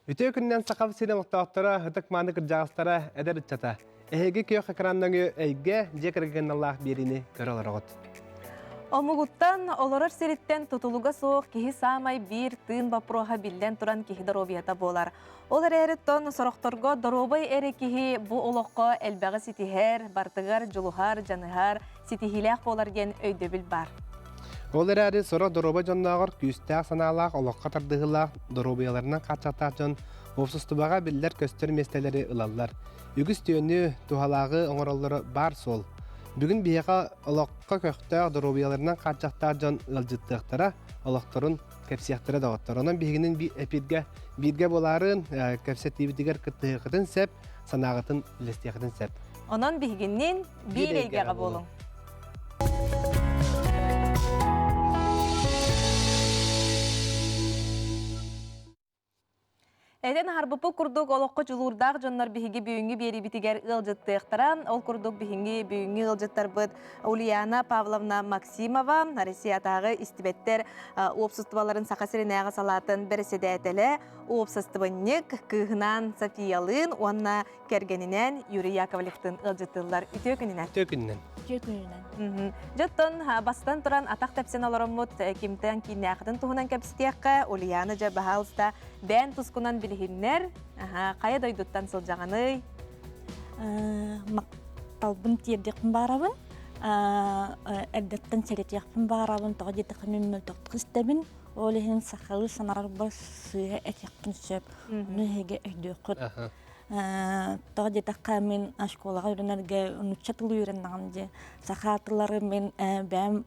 Үтүө күнүнэн Сахам сирин олохтоохторо, ытык-мааны кырдьаҕастара, эдэр ыччата. Эһиги күөх экраннаҥы эйгэ дьиэ кэргэҥҥэ биэриини көрө олороҕут. Омугуттан, олорор сириттэн тутулуга суох киһи саамай биир тыын боппуруоһа биллэн туран киһи доруобуйата буолар. Ол эрээри тон сорохторго доруобай эрэ киһи бу олоххо элбэҕи ситиһэр, бартыгар дьулуһар, дьаныһар, ситиһиилээх буолар диэн өйдөбүл баар. Ол эрээри сорох доруобай дьоннооҕор күүстээх санаалаах, олоххо тардыһыылаах, доруобуйаларынан хааччахтаах дьон уопсастыбаҕа биллэр-көстөр миэстэлэри ылаллар. Үгүс түөнү, туһалааҕы оҥороллоро баар суол. Бүгүн биһиэхэ олоххо көхтөөх, доруобуйаларынан хааччахтаах дьон ыалдьыттыахтара, олохторун кэпсиэхтэрэ доҕоттор. Онон биһигинин эпииргэ бииргэ буолаарын, кэпсэтиибитигэр кыттыһыаххытын сөп, санааҕытын үллэстиэххитин сөп. Онон биһигинниин биир эйгэҕэ буолуҥ. Этэн аһарбыппыт курдук олоххо дьулуурдаах дьоннор биһиги бүгүҥҥү биэриибитигэр ыалдьыттыахтара. Ол курдук биһиги бүгүҥҥү ыалдьыттарбыт Ульяна Павловна Максимова, Россиятааҕы истибэттэр уопсастыбаларын Саха сиринээҕи салаатын бэрэссэдээтэлэ, уопсастыбанньык кыыһынаан Софиялыын уонна кэргэнинээн Юрий Яковлевтыын ыалдьыттыыллар. Үтүө күнүнэн. Үтүө күнүнэн. Үтүө күнүнэн. Дьоттон бастан туран атах тэпсэн олороммут кимтэн кииннээхитин туһунан кэпсэтиэххэ Ульяна дьэ баһаалыста бээн тускунан билиһиннэр. Хайа дойдуттан сылдьаҕыный? Макталбын тиэрдиэхпин баарабын. Эрдэттэн сэрэтиэхпин баарабын. Тоҕо диэтэххэ мин мөлтөхтүк истэбин. Ол иһин сахалыы санарарбар сыыһа этиэхпин сөп. Ону эһиги өйдүөххүт. Тоҕо диэтэххэ мин школаҕа үөрэнэргэ нуучча тылы үөрэннэҕим дии. Саха тыллары мин бэйэм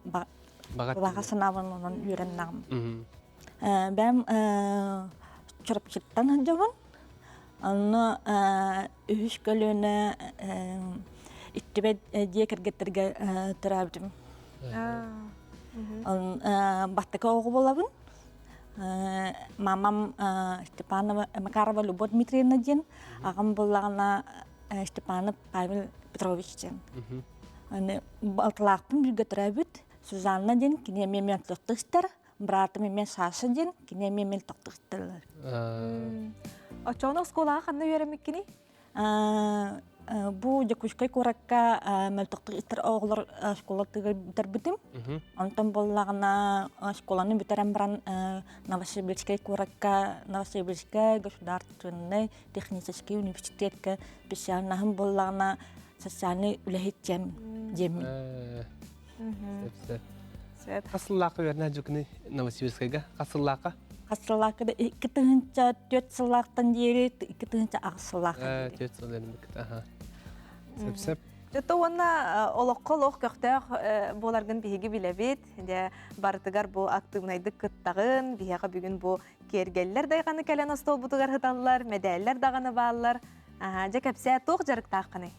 баҕа санаабын онон үөрэннэҕим. Бэйэм Чурапчыттан сылдьабын. Онно үһүс көлүөнэ иттибэт дьиэ кэргэттэргэ төрөөбүтүм. Бастакы оҕо буолабын. Мамам Степанова Макарова Любовь Дмитриевна диэн, аҕам буоллаҕына Степанов Павел Петрович диэн. Аны балтылаахпын бииргэ төрөөбүт Сюзанна диэн, кини эмиэ мөлтөхтүк истэр, быраатым эмиэ Саша диэн, кини эмиэ мөлтөхтүк истэллэр. Оччоҕуна оскуолаҕа ханна үөрэммиккиний? Бу Дьокуускай куоракка мөлтөхтүк истэр оҕолор школатыгар бүтэрбитим. Онтон буоллаҕына школаны бүтэрэн баран Новосибирскай куоракка Новосибирскай государственный технический университетка специальноһым буоллаҕына социальный үлэһит диэн диэммин. Сөп. Хас сыллаахха үөрэнэ дьукуну Новосибирскайга? Хас сыллаахха? Хас сыллаахха да 2004 сыллаахтан диэри 2008 сыллаахха диэри. 4 сыл дэнибиккит. Аха. Сөп сөп. Дьэ уонна олоххо олох көхтөөх буоларгын биһиги билэбит. Дьэ барытыгар бу актыыбынайдык кыттаҕын. Биһиэхэ бүгүн бу киэргэллэр дайҕаны кэлэн остуолбутугар сыталлар, мэдээллэр даҕаны бааллар. Аха, дьэ кэпсээ туох дьарыктааххыный?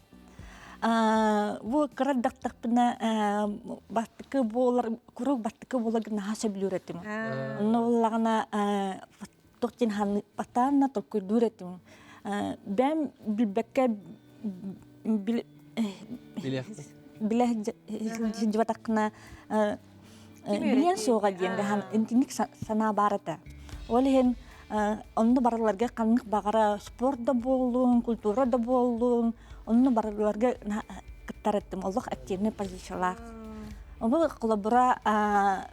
Бу кыра эрдэхтэхпинэ бастакы буолар куруук бастакы буоларга наһаа сөбүлүүр этим. Онно буоллаҕына туох диэн бастаанна толкуйдуур этим. Бэйэм билбэккэ билэ сылдьыбатахпына билиэн суоҕа диэн интиник санаа баар этэ. Ол иһин онно барыларга ханнык баҕара спорт да буоллун, культура да буоллун, онно барыларга кыттар этим, олох активный позициялаах. Ол холобура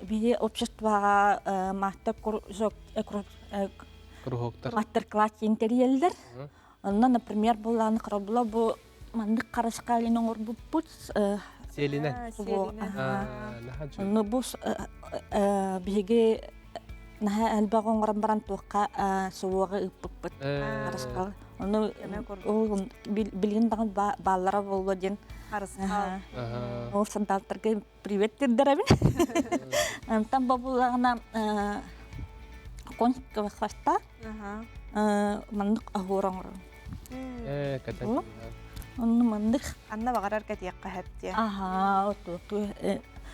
биһи обществоҕа мастер Кругоктар. мастер-класс тэрийэллэр. Онно, например, буллааны хоробула бу маннык харысхалин оҥорбуппут. Сиэлинэн. Онно бу биһиги наһаа элбэх оҥорон баран туохха суоҕа ыыппыппыт харысхал. Ону ол билигин даҕаны бааллара буолуо диэн Харысхал. Ол сандалтарга привет тирдэрэбин. Онтон бобулаҕына конского хвоста маннык оһуор оҥорон. Ээ, кэтэн. Онну маннык. Анна баҕарар кэтиэххэ сөп диэн. Аһаа, отуоту.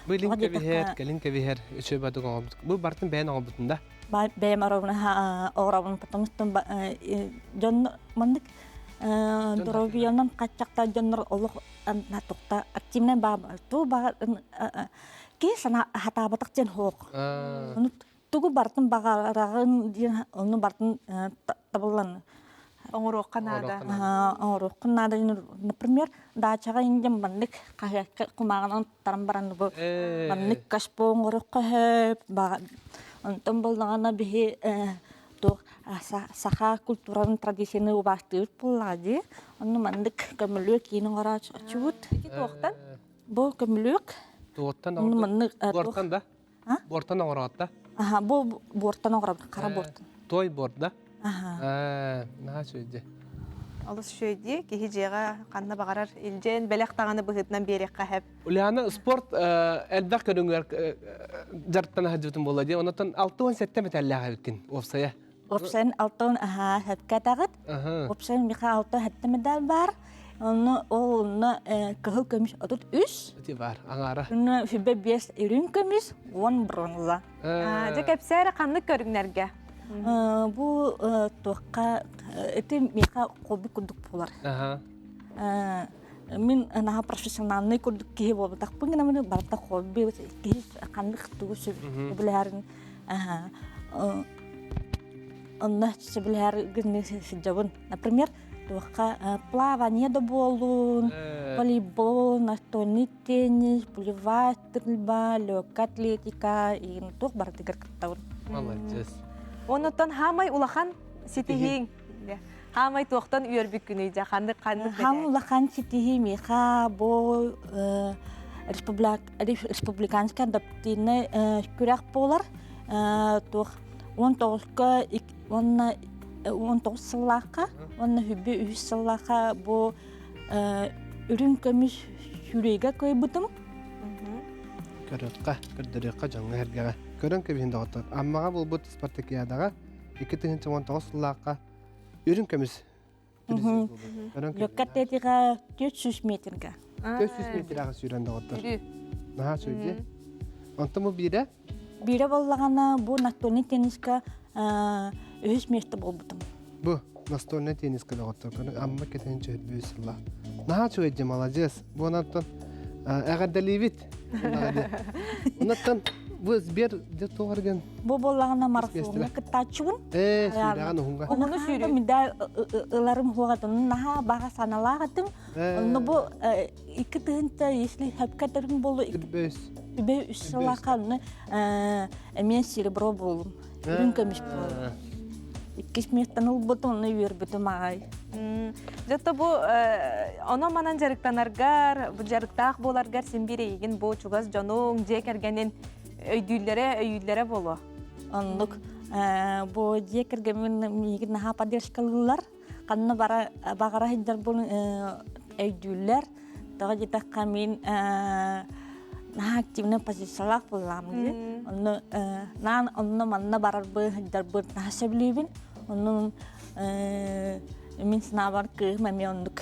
Билин кэбиһэр, кэлин кэбиһэр, үчүгэй бадык оҥорбут. Бу бартын бэйэн оҥорбутун да? Бэйэм оробун оҥоробун, потому что дьон маннык доруобуйанан хаччахтар дьоннор олох тухта активнай баа туу баа киһи сана хатаабатах диэн хоох. Тугу бартын баҕараҕын диэн ону бартын табыллан Оҥоруохха наада. Оҥоруохха наада. Например, даачаҕа индем маннык хаһыакка кумааҕынан таран баран бу маннык кашпо оҥоруохха сөп. Онтон буоллаҕына биһи туох саха культуратын традицияны убаастыыбыт буоллаҕа дии. Онно маннык көмүлүөк киин оҥорооччубут. Ити туохтан? Бу көмүлүөк. Туохтан Маннык Буортан да? Буортан оҥороотта? Аха, бу буортан оҥоробут, хара буортан. Той буорда? Аха. Наһаа үчүгэй Олус үчүгэй дии. Киһи дьиэҕэ ханна баҕарар илдьэн бэлэх даҕаны быһыытынан биэриэххэ сөп. Ульяна спорт элбэх көрүҥүгэр дьарыктана сылдьыбытым буолла дии. Онтон 67 мэтээллээх эбиккин уопсайа. Уопсайын алтан аха сөпкө этаҕыт. Уопсайын миэхэ 67 медаль баар. Онно ол онно кыһыл көмүс 33. Ити бар, аҥаара. Онно сүбэ 5 үрүҥ көмүс, 10 бронза. Дьэ кэпсээ эрэ ханнык көрүҥнэргэ? Бу туохха ити миэхэ хобби курдук буолар. Мин наһаа профессиональный курдук киһи буолбатахпын гына барыта хобби киһи ханнык тугу сөбүлэһэрин онно сөбүлэһэр гынны сылдьабын. Например, туохха плавание да буоллун, волейбол, настольный теннис, пулевая стрельба, легкая атлетика и туох барытыгар кыттабын. Молодец. Онуттан хаамай улахан ситиһииҥ хаамай туохтан үөрбүккүнүй дьэ ханнык ханнык Хаам улахан ситиһии миэхэ бу республиканскай адаптивнай күрэх буолар. Туох 19-ка уонна 19 сыллаахха уонна хүбү үһүс сыллаахха бу үрүҥ көмүс сүүрүүгэ кыайбытым. Көрүөххэ, көрдөрүөххэ дьоҥҥо эргэҕэ. Көрөн кэбиһин доҕоттор. Аммаҕа буолбут спартакиадаҕа 2019 сыллаахха үрүҥ көмүс Лөккө атлетика 400 метрга. 400 метрга сүүрэн доҕоттор. Наһаа сүүрдэ. Онтон бу биирэ? Биирэ буоллаҕына бу настольный тенниска үһүс место буолбутум. Бу настольный тенниска доҕоттор Амма кэтэн чөһүрбүү сылла. Наһаа үчүгэй молодец. Бу онтон эҕэрдэлиибит. Онтон бу Сбер дьэ туох эрген Бу буоллаҕына марафоҥҥа кыттааччыбын. Ээ, сүүрэҕин уһунга. Уһуну сүүрүү. Медаль ыларым хуоҕатын наһаа баҕа саналаах этим. Онно бу икки тыһынча, если хөпкө этэрим болу, үбэ үс сылаха онно эмиэ серебро болум. Үрүҥ көмүс болум. Иккис местаны ылбытым, онно үөрбүтүм аҕай. Дьэ бу онон-манан дьарыктанаргар, бу дьарыктаах буоларгар син биир эйигин бу чугас дьонуҥ, дьиэ кэргэнин өйдүүллэрэ, өйүүллэрэ буолуо. Оннук бу дьиэ кэргэммин миигин наһаа поддержкалыыллар. Ханна бара баҕара сылдьарбын өйдүүллэр. Тоҕо диэтэххэ мин наһаа активнай позициялаах буоллаҕым дии. Онно наан онно манна барарбын сылдьарбын наһаа сөбүлүүбүн. Онно мин санаабар кыыһым эмиэ оннук.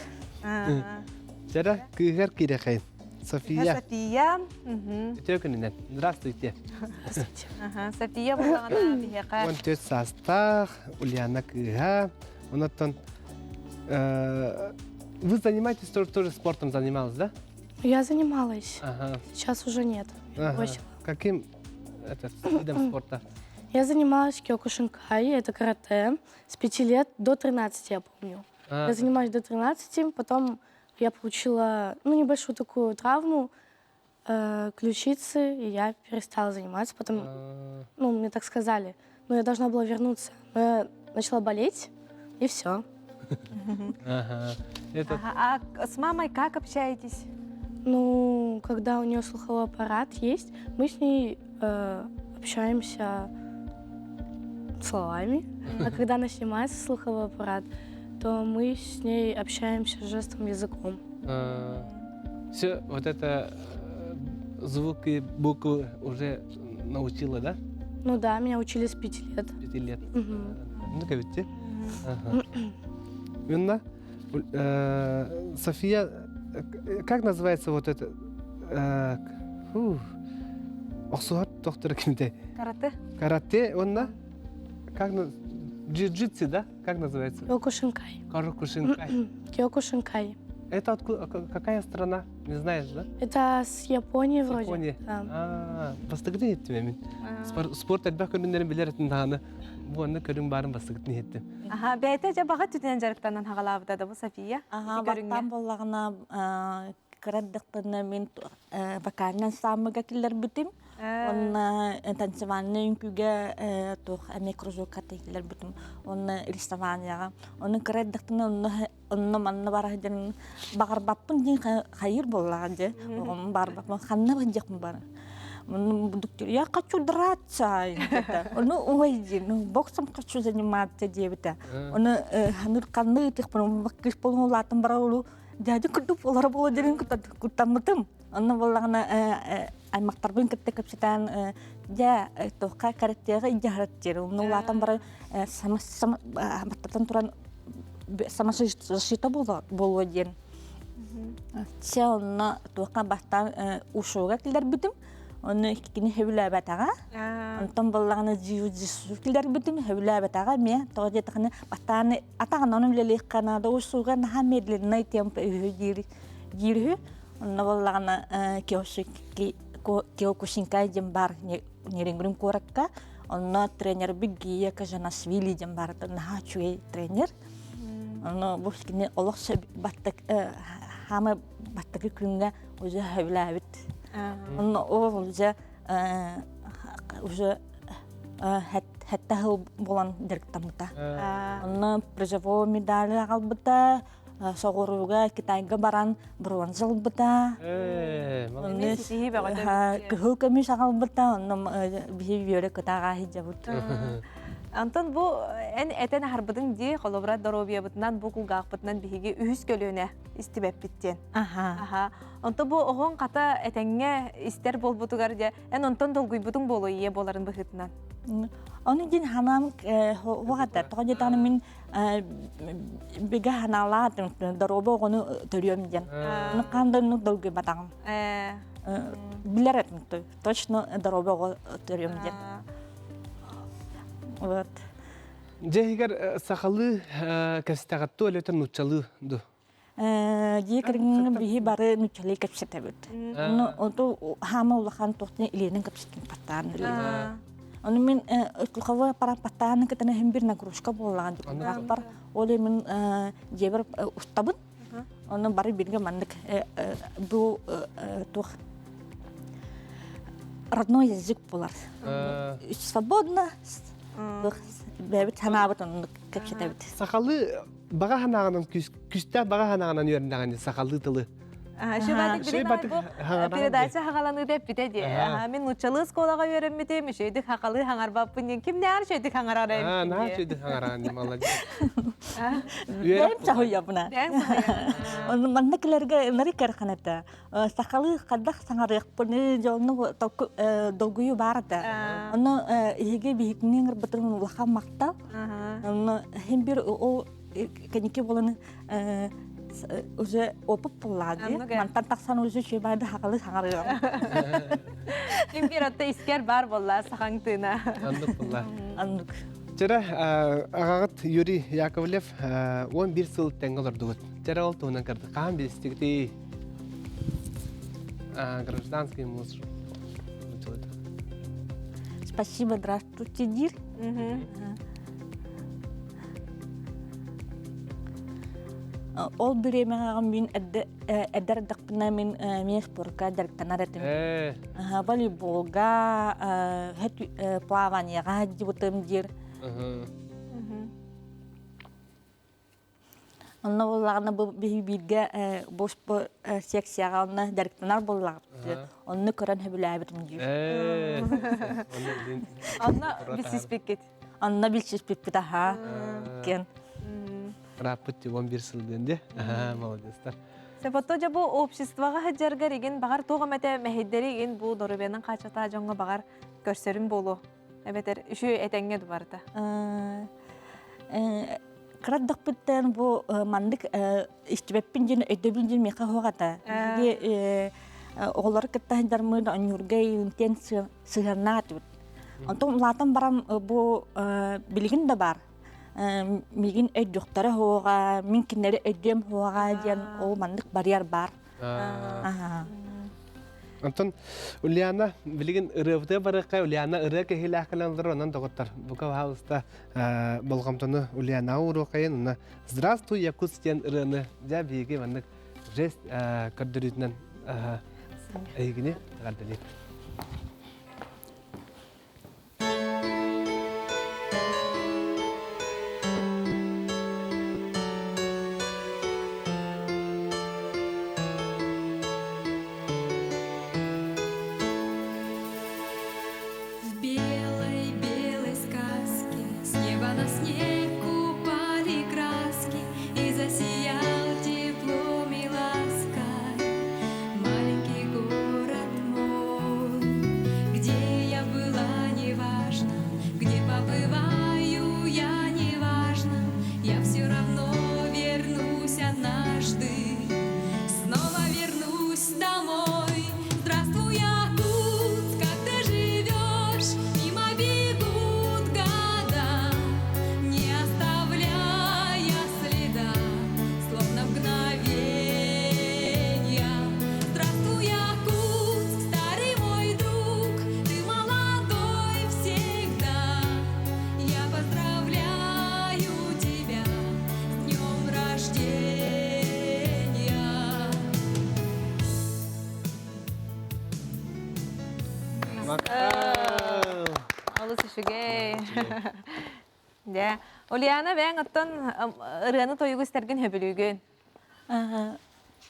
Чэрэ кыыһыгар киирэхэйин. София. София. Үтүө күнүнэн. Здравствуйте. София буоллаҕына биһиэхэ. 14 саастаах Ульяна кыыһа. Онтон вы занимаетесь тоже, тоже спортом занималась, да? Я занималась. Ага. Сейчас уже нет. Ага. Бросила. Каким это, видом спорта? Я занималась киокушинкай, это карате, с 5 лет до 13, я помню. А, Я занималась до 13, потом я получила, ну, небольшую такую травму ключицы, и я перестала заниматься. Потом, а, ну, мне так сказали, но я должна была вернуться. Но я начала болеть, и все. Ага. Это Ага, А с мамой как общаетесь? Ну, когда у нее слуховой аппарат есть, мы с ней общаемся словами. А когда она снимает слуховой аппарат, то мы с ней общаемся жестом языком. все вот это звуки, буквы уже научила, да? Ну да, меня учили с 5 лет. 5 лет. Мгм. Ну-ка, видите? Ага. Юнна, София, как называется вот это? Фу, охсуһар доктор кимде? Карате. Карате, онна? Как джиу-джитсу, да? Как называется? Киокушинкай. Киокушинкай. Киокушинкай. Это откуда, какая страна? Не знаешь, да? Это с Японии вроде. Япония. Да. Аа, бастакытын иһиттим эмин. Спорт элбэх көрүҥнэрин билэр этим даҕаны. Бу онно көрүҥ баарын бастакытын иһиттим. Аха, бэйэтэ дьэ баҕа түтүнэн дьарыктанан хаҕалаабыта да бу София. Аха, Ити көрүҥҥэ. баттаан буоллаҕына кыра эрдэхпинэ мин вокальнай ансамбльга киллэрбитим. Уонна танцевальнай үҥкүүгэ туох эмиэ кружокка киллэрбитим. Уонна рисованияҕа. Ону кыра эрдэхпинэ онно онно манна бара сылдьан баҕарбаппын диэн хайыыр буоллаҕа дьэ оҕом баарбаппын ханна барыахпын бары я хочу драться ону ой ну боксом хочу заниматься диэбитэ ону ханыр ханны ытыхпын кыыс буолан улаатан бара олу дядя курдук олоро буола диэн куттаммытым онно буоллаҕына аймактарбын кытта кэпсэтэн дьэ туохха каратеҕа илдьэ диэн онно улаатан бара сама сама баттатан туран самозащита буолуо диэн. Чэ онно туохха бастаан ушуга киллэрбитим. Онно кини сөбүлээбэтэҕэ. Онтон буоллаҕына джиу-джитсу киллэрбитим сөбүлээбэтэҕэ эмиэ. Тоҕо диэтэххинэ бастаан атаҕынан үлэлиэххэ наада ушуга наһаа медленный темп үһү диир диир үһү. Онно буоллаҕына Киокушинкай диэн баар Нерюнгри куоракка. Онно тренербит Гия Кажанашвили диэн баар наһаа үчүгэй тренер. Ону бу кини олох баттак хаама баттакы күҥҥэ уже сөбүлээбит. Онно ол уже уже хэтте сыл буолан дьарыктаммыта. Онно призовой медали аҕалбыта, соҕурууга Китайга баран бронза ылбыта. Онно кыһыл көмүс аҕалбыта, онно биһи үөрэ кытааҕа сылдьабыт. Антон бу эн этэн аһарбытыҥ дии, холобура доруобуйабытынан бу кулгаахпытынан биһиги үһүс көлүөнэ истибэппит диэн. Аха. Аха. Онто бу оҕоҥ хата этэҥҥэ истэр буолбутугар дьэ эн онтон долгуйбутуҥ буолуо ийэ буоларын быһыытынан. Ону дин ханаам уҕата тоҕо диэтэҕинэ мин бигэ ханаалаах доруоба оҕону төрүөм диэн. Ону хаан да оннук долгуйбатаҕым. Билэр этим точно доруоба оҕо төрүөм диэн. Вот. Дьэ иһигэр сахалыы кэстэҕэттүү өлөтөр нууччалыы ду? Дьиэ кэргэҥҥэ биһи бары нууччалыы кэпсэтэбит. Ону оту хаама улахан туохтан илиинэн кэпсэтин паттаан Ону мин слуховой аппарат паттааны кытана иһин бир нагрузка буоллаҕын бар. Ол мин дьиэбэр устабын. Ону бары бирге маннык бу туох родной язык булар. Свободно бэйэбит санаабыт оннук кэпсэтэбит. Сахалыы баҕа санааҕынан күстээх баҕа санааҕынан үөрэнэҕин сахалыы тылы. Шөбатык передача хагаланыыта эппитэ дии. Мин нууччалыы оскуолаҕа үөрэммитим, үчүгэйдик хахалыы хаҥарбаппын диэн кимнээҕэр үчүгэйдик хаҥарар эбиппин Наһаа үчүгэйдик хаҥараҕын молодец. Бэйэм чаһыйабына. Онно манна кэлэргэ ынырык кэрхан этэ. Сахалыы хайдах саҥарыахпыны дьону долгуйуу баар этэ. Онно иһиги биһикини ыҥырбытын улахан махтал. Онно хим бир ол кэники буолан уже опыт буллаа дии. Мантан тахсан уже чуйбайды хахалы саҥарыам. Ким бир атта искер бар болла сахаң тыына. Аннык булла. Аннык. Чара аҕаҕыт Юрий Яковлев 11 сыл тэҥҥэ олордугут. Чара ол туһунан кырдык хаһан билистигитий? Гражданский муж. Спасибо, здравствуйте, диир. Ол бириэмэҕэ мин эдэр эрдэхпинэ мин эмиэ спорка дьарыктанар этим. Волейболга, плаванияҕа сылдьыбытым диир. Онно буоллаҕына бу биһи бииргэ бу секцияҕа онно дьарыктанар буоллаҕыт. Онно көрөн сөбүлээбитим диир. Онно билсиспиккит. Онно билсиспиппит аһаа. Кен. Ырааппыт 11 сыл диэн дии. Молодецтар. Сепотто дьэ бу обществоҕа сылдьаргар игин баҕар туох эмэтэ мэһэйдэри игин бу доруобуйанан хааччахтаах дьоҥҥо баҕар көрсөрүм буолуо. Эбэтэр үчүгэй этэҥҥэ барыта. Кыра эрдэхпиттэн бу маннык истибэппин диэн өйдөбүл диэн миэхэ суох этэ. Биһиги оҕолору кытта сылдьармын оонньуурга иинтиэн сыһыаннаах этибит. Онтон улаатан баран бу билигин да баар. миигин өйдүөхтэрэ суоҕа, мин кинилэри өйдүөм суоҕа диэн ол маннык барьер баар. Онтон Ульяна билигин ырыабытыгар барыахха Ульяна ырыа киһилээх кэлэн олорор онон доҕоттор бука пожалуйста болҕомтону Ульянаҕа ууруоххайын уонна Здравствуй, Якутск диэн ырыаны дьэ биһиги маннык жест көрдөрүүтүнэн эһигини эҕэрдэлиир. В белой-белой сказке С неба на снег упали краски И засиял теплом и лаской Маленький город мой. Где я была, неважно, Где побываю я, неважно, Я все равно вернусь однажды, Снова вернусь домой. Здравствуй, Якутск, как ты живешь? Мимо бегут года, Не оставляя следа, Словно мгновенья. Здравствуй, Якутск, старый мой друг, Ты молодой всегда. Я поздравляю тебя с днем рождения. Олус үчүгэй. Дьэ, Ульяна бэйэҥ оттон ырыаны тойугу истэргин сөбүлүүгүн?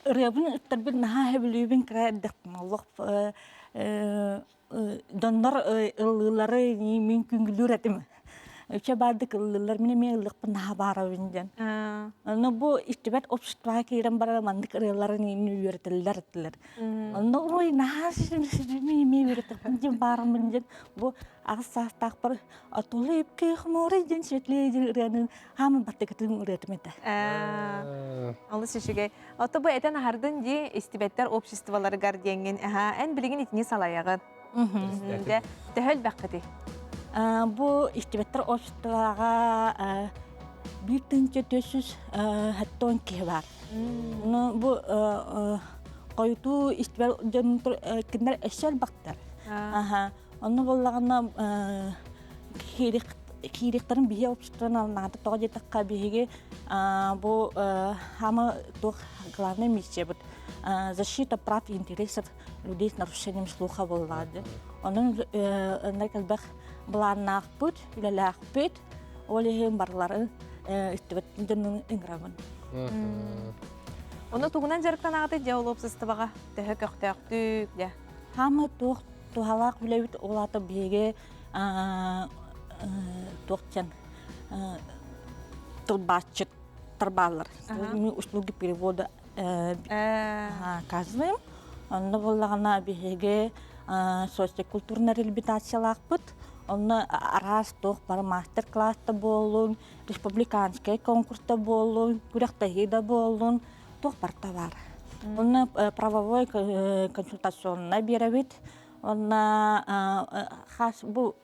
Ырыабын ыттарбын наһаа сөбүлүүбүн кыра эрдэхпин олох дьоннор ыллыылары мин күнгүлүүр этим. Үчэ баардык ыллыылар мин эмиэ ыллыахпын наһаа баарабын диэн. Ону бу истибэт обществоҕа киирэн баран маннык ырыаларын үөрэтэллэр этилэр. Онно ой наһаа мин эмиэ үөрэтиэхпин диэн баарыммын диэн бу аҕыс саастаахпар Атулыпки хмурый день светлее диэн ырыаны хааман баттыкытын ырыатым этэ. Олус үчүгэй. Ото бу этэн аһардын дии истибэттэр обществоларыгар диэҥҥин аха эн билигин итини салайаҕын. Дьэ, төһө элбэххитий? Бу истибэттэр обществоҕа 1470 киһи бар. Ну бу хойутуу истибэл дьон кинилэр өссө элбэхтэр. Аха. Онно буоллаҕына киириэхтэрин биһиги обществонан наада тоҕо диэтэххэ биһиги бу хаама туох главный миссиябыт защита прав и интересов людей с нарушением слуха буоллаҕа дии. Онон ыннай элбэх былааннаахпыт, үлэлээхпит, ол иһин барыларын истибэт дьонун ыҥырабын. Ону тугунан дьарыктанаҕытый дьэ ол уопсастыбаҕа төһө көхтөөхтүк дьэ? Хаама туох туһалаах үлэбит ол аата биһиги туох диэн тылбаасчыттар бааллар. Мы услуги перевода оказываем. Онно буоллаҕына биһиги социокультурнай реабилитациялаахпыт. Онно араас туох бары мастер-класс да буоллун, республиканскай конкурс да буоллун, күрэхтэһии да буоллун, туох барыта баар. Онно правовой консультационнай биэрэбит. Онно хас бу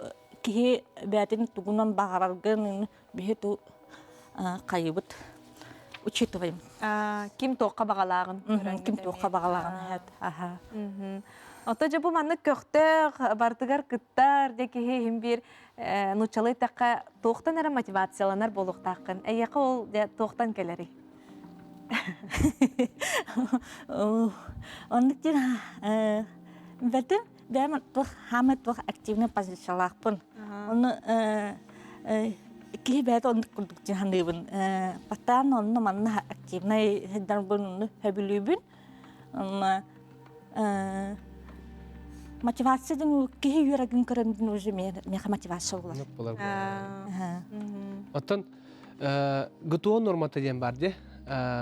киһи бэйэтин тугунан баҕараргын биһи ту хайыбыт учитываем. Ким туохха баҕалааҕын. Ким туохха баҕалааҕын аха. Ото дьэ бу маннык көхтөөх бартыгар кыттар дьэ киһи иһин биир нууччалыы эттэххэ туохтан эрэ мотивацияланар буолуохтааххын. Эйиэхэ ол дьэ туохтан кэлэрий? Оннук диэн бэтим бэйэм туох хаамай туох активнай позициялаахпын. Ону киһи бэйэтэ оннук курдук дии саныыбын. Бастаан онно манна активнай сылдьарбын онну сөбүлүүбүн. Онно мотивация диэн киһи үөрэгин көрөн уже миэхэ мотивация буолар. Оттон ГТО нормата диэн бар дии.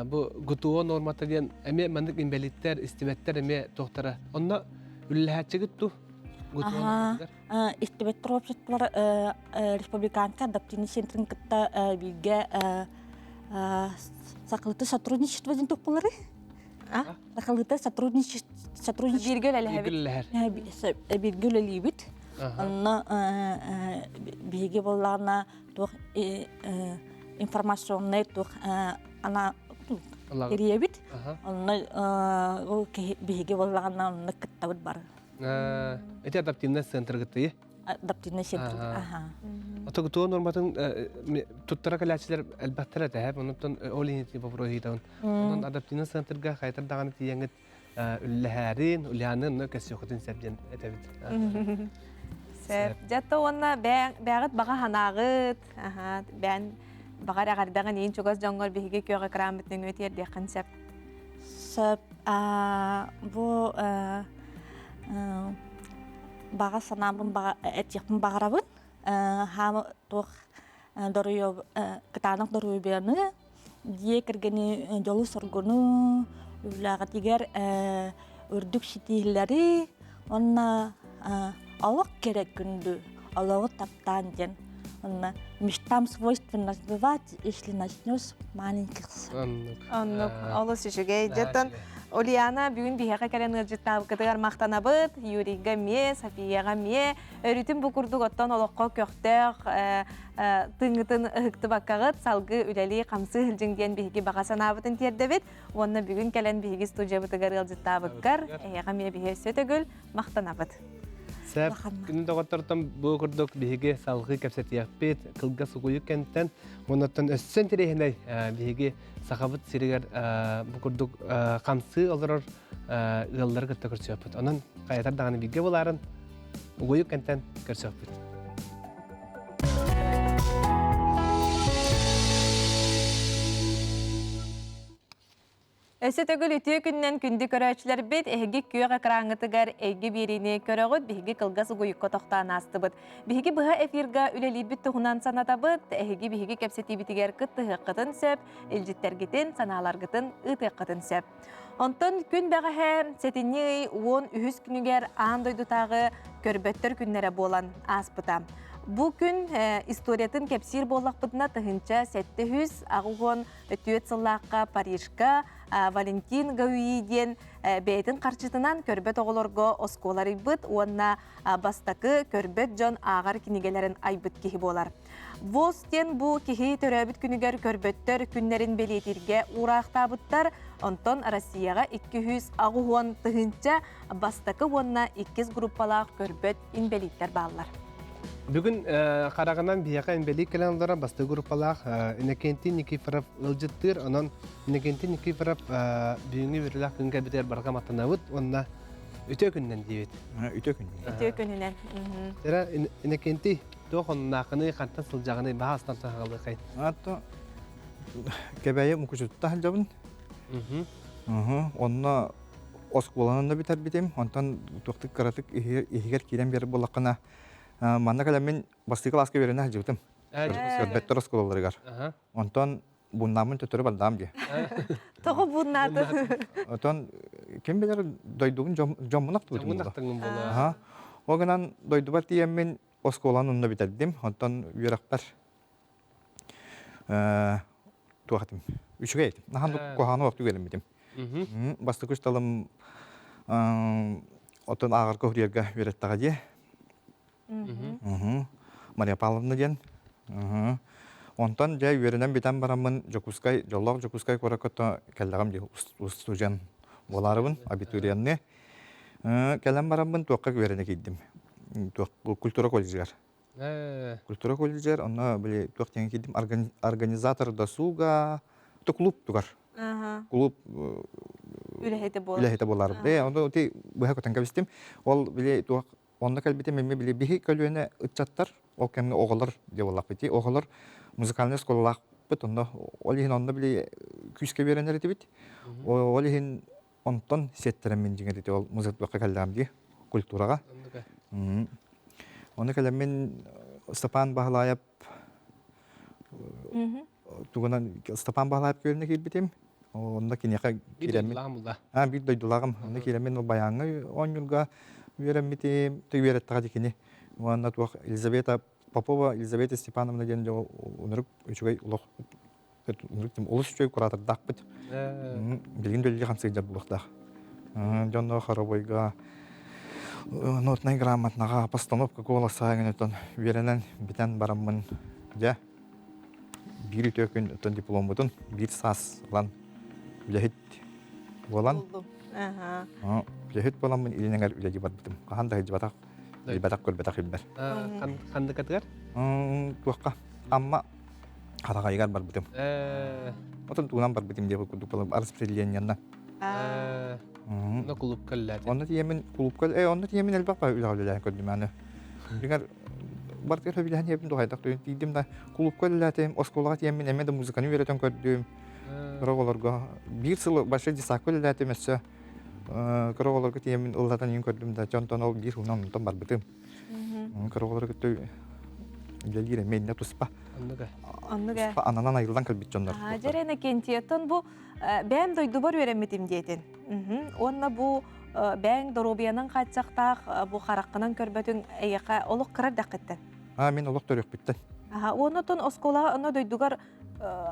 Бу ГТО нормата диэн эмиэ маннык инбэлииттэр, истибэттэр эмиэ туохтара. Онно үлэлэһээччигит ту? ГТО норматыгар? Истибэттэр обществолар республиканскай адаптивный центрын кытта бииргэ сахалыты сотрудничество диэн туппулары. Сахалыта сотрудничество Бииргэ үлэлэһэбит. Бииргэ үлэлиибит. Онно биһиги буоллаҕына туох информационнай туох ана тэрийэбит. Онно ол биһиги буоллаҕына онно кыттабыт бары. Эти адаптивный центр кыттыы? Адаптивный центр. Аха. Ото туон норматын туттара кэлээччилэр элбэхтэр этэ, оннуттан ол иһин вопроһитабын. Онон адаптивный центрга хайтар даҕаны тиийэҥҥит үллэһээрин, Ульяны онно көссүөххүтүн сөп диэн этэбит. Сөп. Дьэ уонна бэйэҕит баҕа санааҕыт, бэйэн баҕар эҕэрдэҕин иин чугас дьоҥҥор биһиги күөх экранбыт нөҥүө тиэрдиэххин сөп. Сөп. Бу баҕа санаабын этиэхпин баҕарабын. Хаама туох кытаанах доруобуйаны дьиэ кэргэни дьолу-соргуну, үлэҕитигэр үрдүк ситиһиилэри уонна олох кэрэ күндү олоҕу таптаан диэн уонна мечтам свойственно сбывать, если начнешь с маленьких Оннук. Олус үчүгэй. Дьэттэн Ульяна бүгүн биһиэхэ кэлэн ыалдьыттаабыккытыгар махтанабыт. Юрийга эмиэ, Софияҕа эмиэ. Өрүтүн бу курдук оттон олоххо көхтөөх тыыҥҥытын ыһыктыбаккаҕыт салгыы үлэлии хамсыы сылдьыҥ диэн биһиги баҕа санаабытын тиэрдэбит уонна бүгүн кэлэн биһиги студиябытыгар ыалдьыттаабыккар эһиэхэ эмиэ биһи өссө төгүл махтанабыт. Сөп. Күнү доҕоттортон бу курдук биһиги салгыы кэпсэтиэхпит кылгас угуйук кэнтэн оннуттан өссө интэриэһинэй биһиги Сахабыт сиригэр бу курдук хамсыы олорор ыаллары кытта көрсүөхпүт. Онон хайатар даҕаны бииргэ булаарын угуйук кэнтэн көрсүөхпүт. Өссө төгүл үтүө күнүнэн күндү көрөөччүлэрбит, эһиги күөх экраҥҥытыгар эйгэ биэриини көрөҕүт, биһиги кылгас угуйукка тохтоон аастыбыт. Биһиги быһа эфирга үлэлиирбит туһунан санатабыт, эһиги биһиги кэпсэтиибитигэр кыттыһыаххытын сөп, илдьиттэргитин, санааларгытын ыытыаххытын сөп. Онтон күн бэҕэһээ сэтинньи ый 13 күнүгэр аан дойдутааҕы көрбөттөр күннэрэ буолан ааспыта. Бу күн историятын кэпсиир буоллахпытына 1784 сыллаахха Парижка Валентин Гауи диэн бэйэтин харчытынан көрбөт оҕолорго оскуола арыйбыт уонна бастакы көрбөт дьон ааҕар кинигэлэрин айбыт киһи буолар. ВОЗ диэн бу киһи төрөөбүт күнүгэр көрбөттөр күннэрин бэлиэтииргэ уураахтаабыттар. Онтон Россияҕа 280 тыһыынча бастакы уонна иккис группалаах көрбөт инбэлииттэр бааллар. Бүгүн хараҕынан биһиэхэ инбэлиит кэлэн олорор бастакы группалаах Иннокентий Никифоров ыалдьыттыыр. Онон Иннокентий Никифоров бүгүҥҥү үөрүүлээх күн кэлбитигэр барҕа махтанабыт уонна үтүө күнүнэн диибит. Үтүө күнүнэн. Үтүө күнүнэн. Эрэ Иннокентий Туох оннулааххыный, хантан сылдьаҕыный, баһаастан саҕалыахай. Ато Кэбээйи Мукучутта сылдьабын. Онно оскуоланы да бүтэрбитим. Онтон туохтук кыратык иһигэр киирэн биэрэр буоллаххына, манна кэлэммин бастакы кылааска үөрэнэ сылдьыбытым. Көрбөттөр оскуолаларыгар. Онтон Бууннааммын төттөрү бардаам дии. Тоҕо бууннаатын? Отон ким билэр дойдубун дьоммун ахтыбытым Дьоммун ахтыҥын буолуо. Ол гынан дойдубар тиийэммин оскуоланы онно бүтэрдим. Онтон үөрэхпэр туох этим үчүгэй этим. Наһаа куһаҕаны олохтук үөрэммитим. Бастакы учууталым оттон ааҕарга уһуйарга үөрэттэҕэ дии. Мария Павловна диэн. Онтон дьэ үөрэнэн бүтэн бараммын Дьокуускай, дьоллоох Дьокуускай куоракка кэллэҕим дии устудьуон буолаарыбын, абитуриенны. Кэлэн бараммын туохха үөрэнэ киирдим. Туох культура колледжыгар. Культура колледжыгар онно били туох диэн киирдим организатор досуга, то клуб тугар. Клуб үлэһитэ буолар. Үлэһитэ буолар. Э, онно ти быһа көтөн кэбистим. Ол били туох онно кэлбитим эмиэ били биһи көлүөнэ ыччаттар ол кэмҥэ оҕолор диэ буоллахпыт оҕолор музыкальнай оскуолалаахпыт онно ол иһин онно били күүскэ үөрэнэр этибит ол иһин онтон сиэттэрэммин дьиҥэр ити ол музыкалыахха кэллэҕим дии культураҕа ону кэлэммин Степан Баһылаайап тугунан Степан Баһылаайап күөлүнэ киирбитим онно киниэхэ киирэммин аа биир дойдулааҕым онно киирэммин ол байааҥҥа оонньуурга үөрэммитим үөрэттэҕэ дии кини уонна туох Елизавета Попова Елизавета Степановна диэн дьон онурук үчүгэй олох олус үчүгэй куратордаахпыт билигин да үлэлии хамсыыр буолуохтаах дьонно хоровойга нотнай грамотнаҕа постановка голоса гынытан үөрэнэн бүтэн бараммын дьэ. Биир үтүө күн оттон дипломмутун биир саас ылан үлэһит буолан үлэһит буоламмын илин эҥэр үлэлии барбытым. Хаһан да сылдьыбатах, билбэтэх, көрбөтөх илбэр. Ханныкатыгар? Туохха? Амма Хараҕайыгар барбытым. Отон тугунан барбытым диэбит курдук буолан распределениенна. Онно кулуупка үлэлээтим. Онно тиийэммин кулуупка онно тиийэммин элбэх үлэҕэ үлэлээн көрдүм аны. Дьиҥэр бартыгар сөбүлэһэн иһэбин духайдах тиийдим да кулуупка үлэлээтим, оскуолаҕа тиийэммин эмиэ да музыканы үөрэтэн көрдүм. Кыра оҕолорго биир сыл большой десакка үлэлээтим өссө кыра оҕолорго тиийэммин ыллатан иһин көрдүм да дьонтон ол биир сылынан онтон барбытым. Кыра оҕолору кытта үлэлиир эмиэ иннэ туспа. Оннук Оннук ээ. Туспа ананан айыллан кэлбит дьоннор. Дьэрэ Иннокентиятын бу бэйэм дойдубар үөрэммитим диэтин. Уонна бу бэйэҥ доруобуйанан хааччахтаах бу хараххынан көрбөтүҥ эйиэхэ олох кыра эрдэххиттэн. А мин олох төрүөхпүттэн. Аха, уонна оскуолаҕа онно дойдугар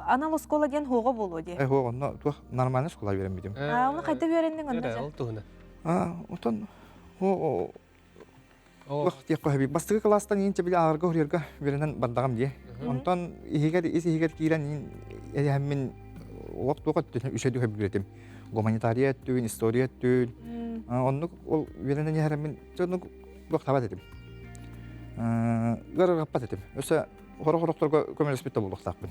анал оскуола диэн хуоҕа буолуо дии. Э, хуоҕа онно туох нормальный оскуола үөрэммитим. А, оны хайда үөрэнниҥ онно? Ол туһунан. А, отон Туох диэххэ сөбүй? Бастакы кылаастан иин чэбили ааҕарга уһуйарга үөрэнэн бардаҕым дии. Онтон иһигэр ис иһигэр киирэн иин эһэммин олох туох өттүн үчүгэй сөбүлүүр этим. Гуманитария өттүн, история өттүн. Оннук ол үөрэнэн иһэрэммин оннук туох табат этим. Ыарырҕаппат этим. Өссө хорох-хорохторго көмөлөспүт да буолуохтаахпын.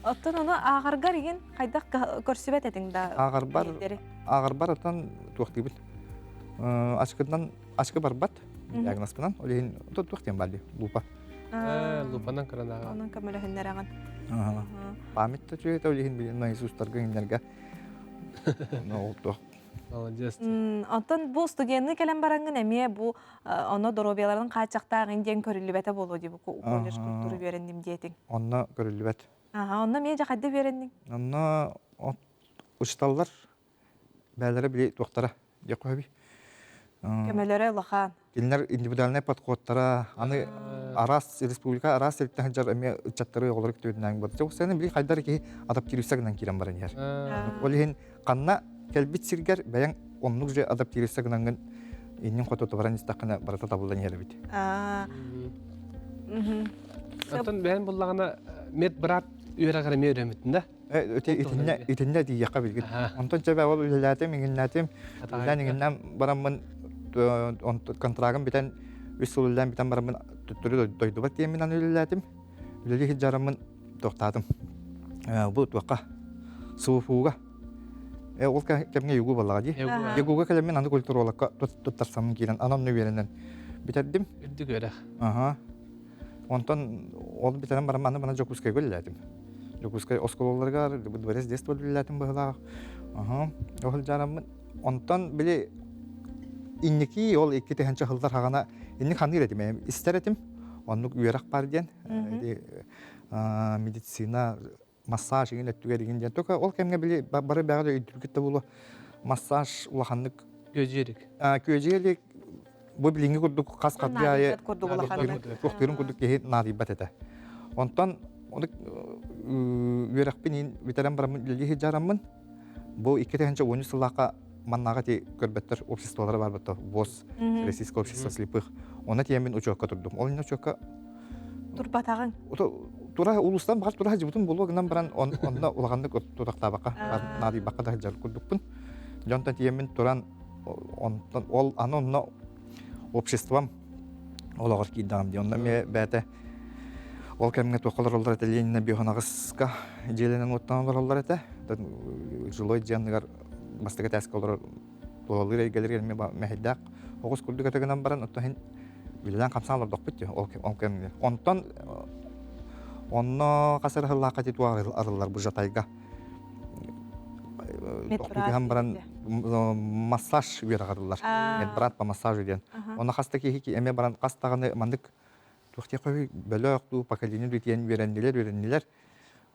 Оттон ону ааҕаргар игин хайдах көрсүбэт этиҥ да? Ааҕарбар, ааҕарбар оттон туохтуубут. Ачкытынан ачкы барбат диагнозпынан ол иһин туох диэн баар дии лупа. Лупанан кыранаҕа. Онон көмөлөһүннэрэҕин. Память да үчүгэй ол иһин билин Иисустарга иҥнэргэ. Ну туох Молодец. Онтон бу студенны кэлэн бараҥҥын эмиэ бу оно доруобуйаларын хааччахтааҕын диэн көрүллүбэтэ буолуо дии бу колледж культуры үөрэнним диэтиҥ. Онно көрүллүбэт. Аха, онно эмиэ дьэ хайда үөрэнниҥ? Онно учууталлар бээлэрэ били туохтара диэххэ сөбүй Көмөлөрө улахан. Кинилэр индивидуальнай подходтара аны араас республика араас сириттэн сылдьар эмиэ ыччаттары оҕолору күтүөтүнээн бар. Дьэ били хайдар киһи адаптируйса гынан киирэн баран иһэр. Ол иһин ханна кэлбит сиргэр бэйэҥ оннук же адаптируйса гынаҥҥын иннин хоту баран истэххинэ барыта табыллан иһэр эбит. Оттон бэйэн буллаҕына медбрат үөрэҕэр эмиэ үөрэммитин да? Итиннэ итиннэ тиийиэххэ билгин. Онтон чэбэ ол үлэлээтим, иҥиннээтим. Үлэлээн иҥиннээн бараммын контрагым бүтэн үс сыл үлэлээн бүтэн бараммын төттөрү дойдубар тиийэммин аны үлэлээтим. Үлэлии сылдьараммын туохтаатым. Бу туохха СУФУга ол кэмҥэ ЮГУ буоллаҕа дии. ЮГУга кэлэммин аны культурологка туттарсаммын киирэн аны онно үөрэнэн бүтэрдим. Үрдүк үөрэх. Аха. Онтон ол бүтэрэн баран аны мана Дьокуускайга үлэлээтим. Дьокуускай оскуолаларыгар дворец детства үлэлээтим быһыылаах. Аха. Ол сылдьараммын. Онтон били инники ол 2000 сыллар хаҕана инник ханыыр этим, истэр этим. Оннук үөрэх бар диэн. Медицина массаж игин өттүгэр игин диэн. Только ол кэмҥэ били бары бэҕэ да өйдүүргүт да буолуо. Массаж улаханнык Күөдьүйэрик. Күөдьүйэрик бу билиҥҥи курдук хас хардыы аайы туохтуурун курдук киһи наадыйбат этэ. Онтон үөрэхпин иин бүтэрэн бараммын үлэлии сылдьараммын бу 2013 сыллаахха маннааҕы ти көрбөттөр обществолара бар бутта ВОЗ Российское общество слепых онно тиэммин учуокка турдум ол иннинэ учуокка турбатаҕыҥ тура улуустан баҕар тура сылдьыбытым буолуо гынан баран онно улаханнык тутахтаабакка наадыйбакка да сылдьар курдукпун дьонтон тиэммин туран онтон ол аны онно обществом олоҕор киирдэҕим дии онно эмиэ бэйэтэ ол кэмҥэ туохха олороллор этэ Ленина Биоханаҕыска дьиэлэнэн уоттан олороллор этэ жилой дьиэ анныгар бастакы этээскэ олорор тулалыыр эйгэлэригэр эмиэ мэһэйдээх оҕус курдук этэ гынан баран оттон иһин үлэлээн хамсаан олордохпут дии ол ол кэмҥэ онтон онно хас эрэ сыллаахха ити туох арыллар бу Жатайга Тохтуу баран массаж үөрэҕэ Медбрат по массажу диэн. Онно хас да киһи эмиэ баран хас даҕаны маннык туох диэххэ бөлөх дуу поколение дуу диэн үөрэннилэр үөрэннилэр.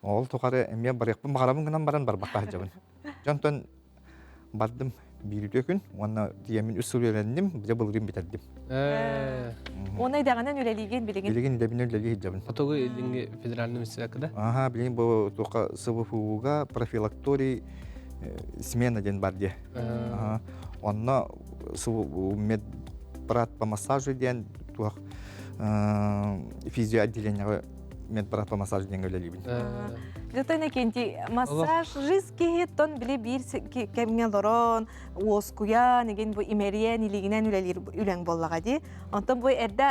Ол тухары эмиэ барыахпын баҕарабын гынан баран барбакка сылдьабын. Дьонтон бардым биир үтүө күн уонна тиийэммин үс сыл үөрэнним, дьэ былырыын бүтэрдим. Уонна идэҕинэн үлэлиигин билигин? Билигин идэбинэн үлэлии сылдьабын. Хотугу Илиҥҥи федеральный университекка да? Аха, билигин бу туохха СВФУга профилакторий смена диэн бар дии. Онно медбрат по массажу диэн туох физиоотделениеҕа. медбрат по массаж диэҥҥэ үлэлиибин. Дьэ Иннокентий, массаж жизнь киһи тон били биир кэмҥэ олорон, уоскуйан, игин бу имэрийэн, илиигинэн үлэлиир үлэҥ буоллаҕа дии. Онтон бу эрдэ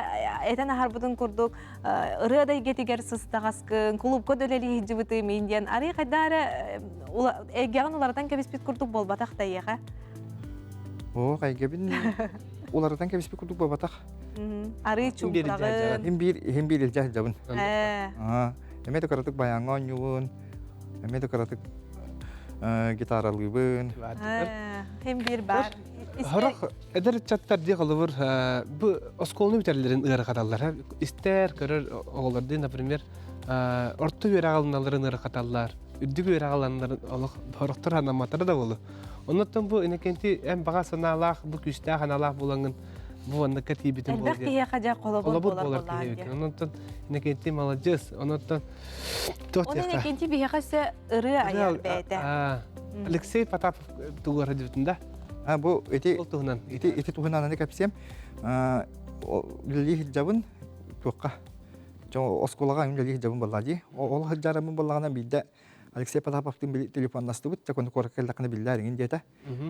этэн аһарбытын курдук ырыа да эйгэтигэр сыстаҕаскын, кулуупка да үлэлии сылдьыбытым иин диэн арый хайдаа эрэ эйгэҕин уларытан кэбиспит курдук буолбатах да эйиэхэ. Оо, эйгэбин уларытан кэбиспит курдук буолбатах. Арыы чуҥкураҕын. Иһин биир иһин биир илдьэ сылдьабын. Эмиэ да кыратык баяҥҥа оонньуубун, эмиэ да кыратык гитаралыыбын. Хим биир баар. Хорох эдэр ыччаттар дии холобур бу оскуоланы бүтэллэрин ыарахаталлар. Истэр, көрөр оҕолордуун, например, орто үөрэҕи алыналларын ыарахаталлар. Үрдүк үөрэҕи алыннарын олох хорохтор анамматара да болу. Оннуттан бу Иннокентий эн баҕа санаалаах, бу күүстээх аналаах булаҥын бу оннукка тиийбитин Элбэх киһиэхэ дьэ холобур буолар киһи Оннуттан Иннокентий маладьыас. Оннуттан туох Онон Иннокентий биһиэхэ өссө ырыа айар бэйэтэ. Алексей Потапов тугуара дибитин да? А бу ити ол туһунан ити ити туһунан аны кэпсиэм. Үлэлии сылдьабын туохха оскуолаҕа үлэлии сылдьабын буоллаа дии. Ол сылдьарым буоллаҕына биирдэ Алексей Потаповтыын телефоннастыбыт, дьэ куоракка кэллэххинэ биллээр иҥин диэтэ.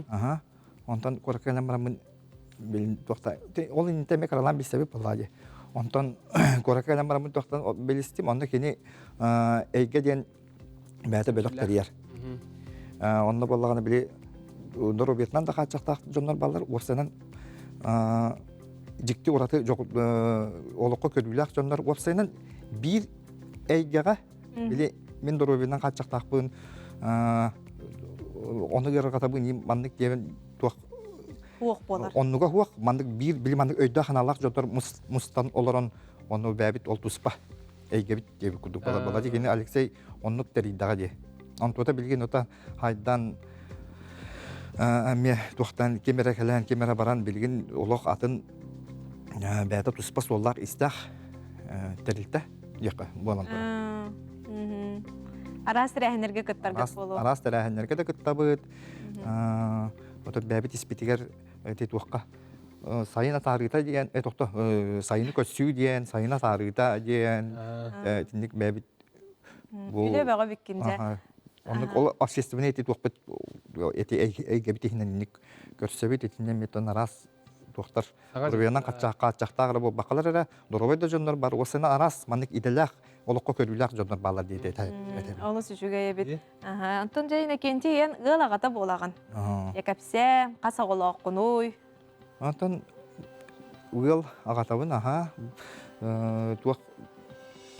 Аха. Онтон куоракка кэлэн бараммын туохта ол иннитэ эмиэ кыралаан билсэбит буоллаа дии. Онтон куоракка кэлэн бараммын туохтан билистим, онно кини эйгэ диэн бэйэтэ бөлөх тэрийэр. Онно буоллаҕына били доруобуйатынан да хааччахтаах дьоннор бааллар, уопсайынан дьикти ураты олоххо көрүүлээх дьоннор уопсайынан биир эйгэҕэ Били мин доруобуйанан хааччахтаахпын, ону ыарырҕатабын, маннык диэбин туох Хуох буолар. Оннуга хуох, маннык биир били маннык өйдөөх санаалаах дьонтор мустан олорон ону бэйэбит ол туспа эйгэбит диэбит курдук буолар буолла. Кини Алексей оннук тэрийдэҕэ дии. Онтуота билигин ота хайдан эмиэ туохтан ким эрэ кэлэн, ким эрэ баран билигин олох атын бэйэтэ туспа суоллаах истээх тэрилтэ диэххэ буолан турар. Араас тэрээһиннэргэ кыттаргыт буолуо. Араас тэрээһиннэргэ да кыттабыт. Отут бэйэбит испитигэр ити туохха сайын атаарыыта диэн, тохто сайыны көссүү диэн, сайын атаарыыта диэн итинник бэйэбит бу Үлэ бөҕө бүккүн дьэ. Оннук ол общественный эти туохпут эти эйгэбит иһинэн инник көрсөбүт итиннэ метон араас туохтар Доруобуйанан хааччахтаах эрэ буолбаккалар эрэ, доруобай да дьоннор бар, уопсайынан араас маннык идэлээх, олоххо көрүүлээх дьоннор бааллар диэти этэбин. Олус үчүгэй эбит. Антон дьэ Иннокентий эн ыал аҕата буолаҕын. Кэпсээ, хас оҕолооххунуй? Антон ыал аҕатабын, аха. Туох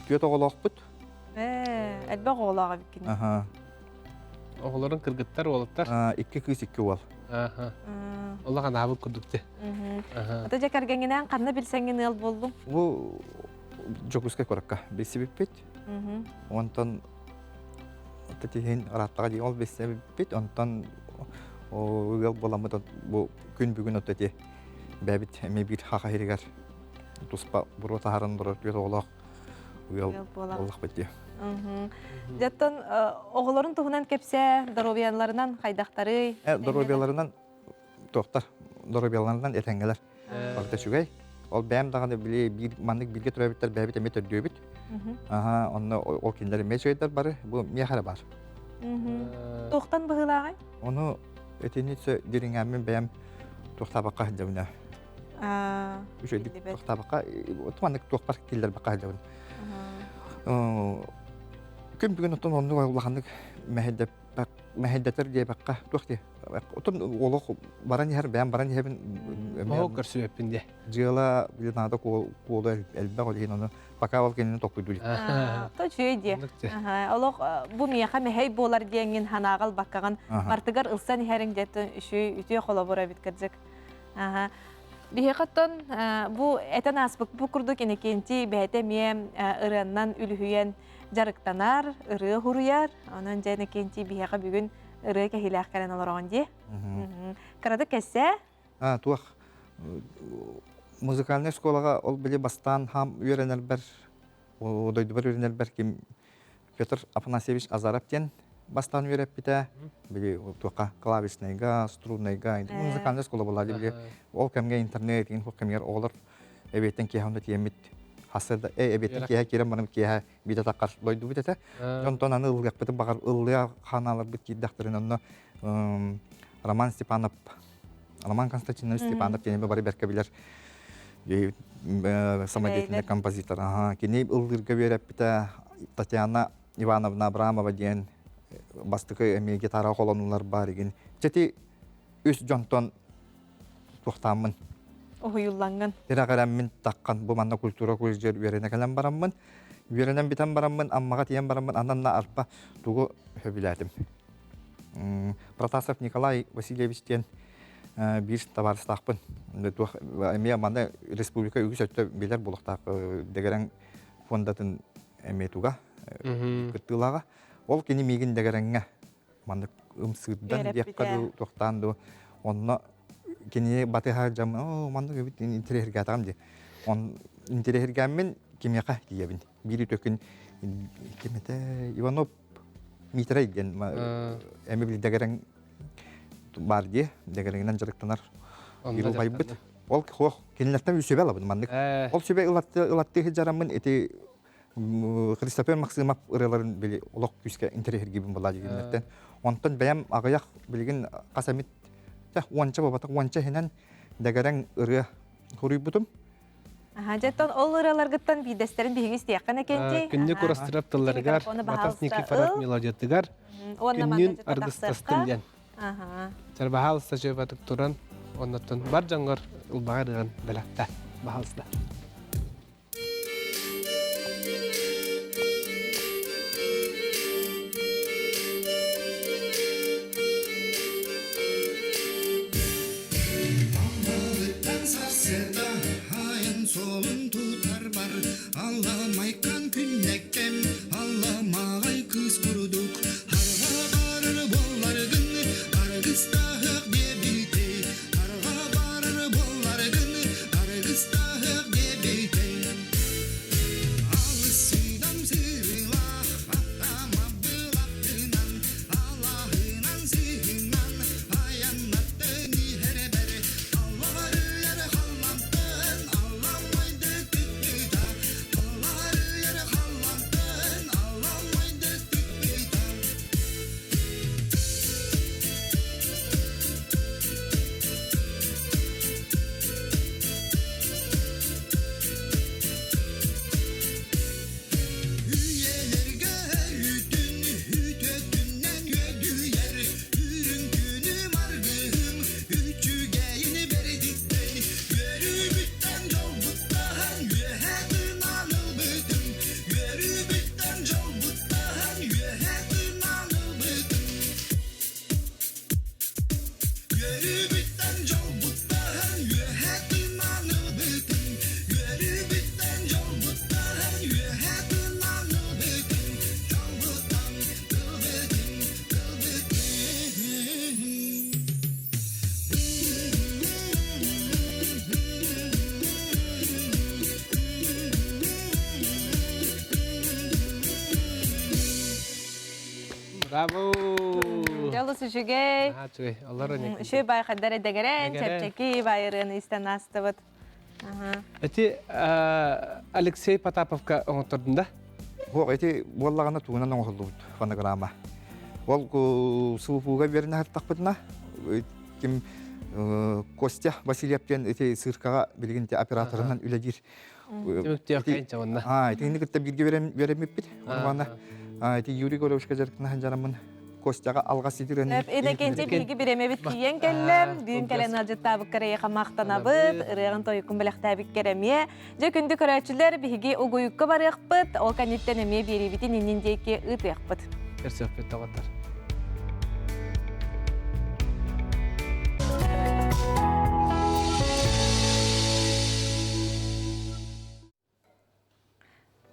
түөрт оҕолоохпут. Ээ, элбэх оҕолоох эбиккин. Аха. Оҕолорун кыргыттар, уолаттар? Икки кыыс, икки уол. Аха. Улахан аабыт курдук те. Ата дьэ кэргэҥҥинээн ханна билсэҥҥин ыал буоллуҥ? Бу Дьокуускай куоракка билсибиппит. Онтон тиһин ырааттаҕа дии ол билсибиппит. Онтон ыал буоламмыт бу күн бүгүн отто ити бэйэбит эмиэ биир хаха иһигэр туспа буруо таһааран олорор түөрт оҕолоох ыал буоллахпыт дии. Дьэттон оҕолорун туһунан кэпсээ, доруобуйаларынан хайдахтарый? Доруобуйаларынан туохтар, доруобуйаларынан этэҥҥэлэр. Барыта үчүгэй. Ол бэйэм даҕаны били биир маннык бииргэ төрөөбүттэр бэйэбит эмиэ төрдүөбүт. Аха, онно ол кинилэр эмиэ үчүгэйдэр бары. Бу миэхэ эрэ баар. Туохтан быһыылааҕый? Ону итини дириҥээммин бэйэм туохтаабакка сылдьабын. Үчүгэйдик туохтаабакка, маннык туохпар киллэрбэккэ сылдьабын. Күн бүгүн оттон оннук улаханнык мэһэйдэтэр диэбэккэ туох дии оттон олох баран иһэр бэйэм баран иһэбин Оһох көрсүбэппин диэ. Дьыала били наада куолу элбэх ол иһин ону пока ол кинини толкуйдуу илик. То үчүгэй диэ. Олох бу миэхэ мэһэй буолар диэҥҥин санааҕа ылбаккаҕын бартыгар ылсан иһэриҥ диэттэн үчүгэй үтүө холобур эбит кырдьык. Биһиэхэ оттон бу этэн ааспыт бу курдук Иннокентий бэйэтэ эмиэ ырыаннан үлүһүйэн дьарыктанар, ырыа хуруйар. Онон дьэ Иннокентий биһиэхэ бүгүн ырыа кэһиилээх кэлэн олороҕун дии. Кыратык кэссээ. Туох музыкальнай школаҕа ол били бастаан хам үөрэнэрбэр дойдубар үөрэнэрбэр ким Петр Афанасьевич Азаров диэн бастаан үөрэппитэ. Били туохха клавишнайга, струннайга музыкальнай школа буолла били ол кэмҥэ интернет деген кэмигэр оҕолор эбиэттэн киэһэ онно тиэммит. Хасырда эбиэттэн киэһэ киирэн баран киэһэ биитэ таххар дойдубут этэ. Онтон аны ыллыахпытын баҕар ыллыа ханааларбыт киирдэхтэрин онно Роман Степанов Роман Константинович Степанов диэн бары бэркэ билэр самодеятельный композитор. Кини ыллыырга үөрэппитэ Татьяна Ивановна Абрамова диэн бастакы эмиэ гитара холонулар баар игин. Чэти үс дьонтон туохтааммын. Уһуйуллаҥҥын. Тирэҕирэммин таххан бу манна культура колледжыгар үөрэнэ кэлэн бараммын, үөрэнэн бүтэн бараммын, Аммаҕа тиийэн бараммын, ананна арпа тугу сөбүлээтим. Протасов Николай Васильевич диэн биир табаарыстаахпын. Туох эмиэ манна республика үгүс өттө билэр буолуохтаах дэгэрэҥ фондатын эмиэ туга кыттыылааҕа. Ол кини миигин дэгэрэҥҥэ маннык ымсыырдан диэххэ дуу, туохтаан дуу, онно кинини батыһа дьам, оо, маннык эбит интэриэһиргээтэҕим дии. Он интэриэһиргээммин кимиэхэ тиийэбин. Биир үтөкүн ким этэ Иванов Митрай диэн эми били дэгэрэҥ баар дии, дэгэрэҥинэн дьарыктанар убайбыт. Ол хоох кинилэртэн сүбэ ылабын маннык. Ол сүбэ ылаттыы сылдьараммын ити Христофер Максимов ырыаларын били олох күүскэ интэриэһиргиибин буолла дигиннэртэн. Онтон бэйэм аҕыйах билигин хас эмит уонча буолбатах уонча иһинэн дэгэрэҥ ырыа суруйбутум. Аха, дьэттон ол ырыаларгыттан биирдэстэрин биһиги истиэххин экенти. Күннүк урастырап тылларыгар, Батас Никифоров мелодиятыгар Күннүүн аргыстастым диэн. Чарбаһаалыста чөбатык туран, оннуттан бар дьоҥҥор ылбаҕар ырыан бэлэхтэ. Баһаалыста. Сарсыарда айан суолун тутарбар Алламайкан күннэккэм Алламаҕай кыыс курдук Арҕа барар буолларгын Аргыстаһыах диэбитей Арҕа барар буолларгын Аргыстаһыах диэбитей Алысыйдам сыылах Аттама былаттынан Алаһынан сыһынан Айаннаттын иһэрбэр Алларыйар халлантан Алламайды түттүта Алларыйар халлантан Алламайды түттүта Үйэлэргэ өрүтүн үтөтүнэн үөдүйэр Үрүҥ күнүм аргыһым үчүгэйин бэрдиттэн Үөрүүбүттэн дьолбуттан үөһэ тыынан ылбытым Үөрүүбүттэн дьолбуттан үөһэ тыынан ылбытым Үөрүүбүттэн дьолбуттан үөһэ тыынан ылбытым Үөрүүбүттэн дьолбуттан үөһэ тыынан ылбытым Дьолбуттан ылбытым ылбытым Браво! Дьолус үчүгэй. Наһаа үчүгэй. Олор Үчүгэй байхайдар эдэгэрэн, чэпчэки байырыаны истэн аастыбыт. Эти Алексей Потаповка оҥоттордун да? Хуох ити буоллаҕына тугунан оҥоһуллубут фонограмма. Ол СУФУга биэринэ сыртахпытына ким Костя Васильев диэн ити циркаҕа билигин операторынан үлэлиир. Түмүктүөх Итини кытта бииргэ үөрэммиппит. Уонна ити Юрий Горовичка дьарыктана сылдьараммын Костяҕа алҕас итирэн Эдекенче биһиги биремебит тиийэн кэллэ. Бүгүн кэлэн ыалдьыттаабыккар эйиэхэ махтанабыт, ырыаҕын тойуккун бэлэхтээбиккэр эмиэ. Дьэ күндү көрөөччүлэр, биһиги угуйукка барыахпыт, ол кэнниттэн эмиэ биэриибитин иннин диэки ыытыахпыт. Көрсүөхпүт доҕоттор.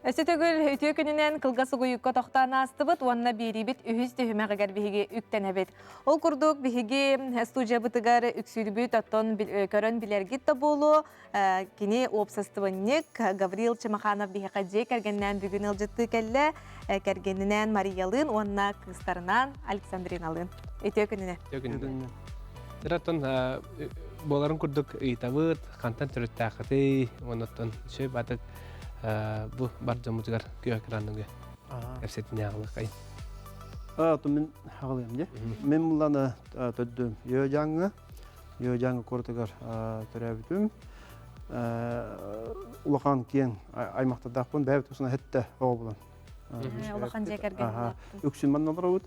Өссө төгүл үтүө күнүнэн кылгас угуйукка тохтоон аастыбыт уонна биэриибит үһүс түһүмэҕигэр биһиги үктэнэбит. Ол курдук биһиги студиябытыгар үксүүрбүт оттон көрөн билэргит да буолуо кини уопсастыбанньык Гаврил Чемаханов биһиэхэ дьиэ кэргэнинээн бүгүн ыалдьыттыы кэллэ. Кэргэнинээн Мариялыын уонна кыыстарынаан Александриналыын. Үтүө күнүнэн. Үтүө күнүнэн. Оттон буоларын курдук ыйытабыт, хантан төрүттээххитий, оннуттан үчүгэй баатык. Бу бар дьоммутугар күөх экранныгы кэпсэтине аҕалыкай. Мин аҕалыам дии. Мин булланы төрдүм Йөдьаҥҥа, Йөдьаҥҥа куоратыгар төрөөбүтүм. Улахан киэҥ аймахтардаахпын, бэйэбит усуна хэтте оҕо булан. Улахан дьиэ кэргэн. Үксүн манна олоробут.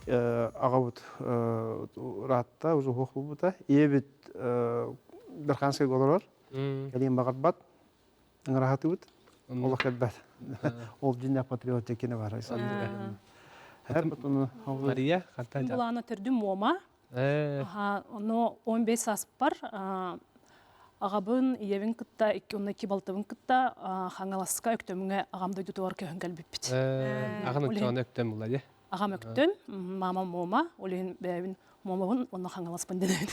Аҕабыт ыраатта, уже уһуох буолбута. Ийэбит Дарханскайга олорор. Кэлиэн баҕарбат. Ыҥыраһатыбыт. Олох кэлбэт. Ол дьиннээх патриот кини бар. Мария, хантан Булаана төрдүм Муома. Ону 15 сааспар аҕабын, ийэбин кытта, онно икки балтыбын кытта Хаҥаласка Өктөмҥө аҕам дойдутугар көһөн кэлбиппит. Аҕан Өктөмҥө Өктөм була дии. Аҕам Өктөм, мамам Муома, ол иһин бэйэбин Муомабын, онно Хаҥаласпын дэнэбин.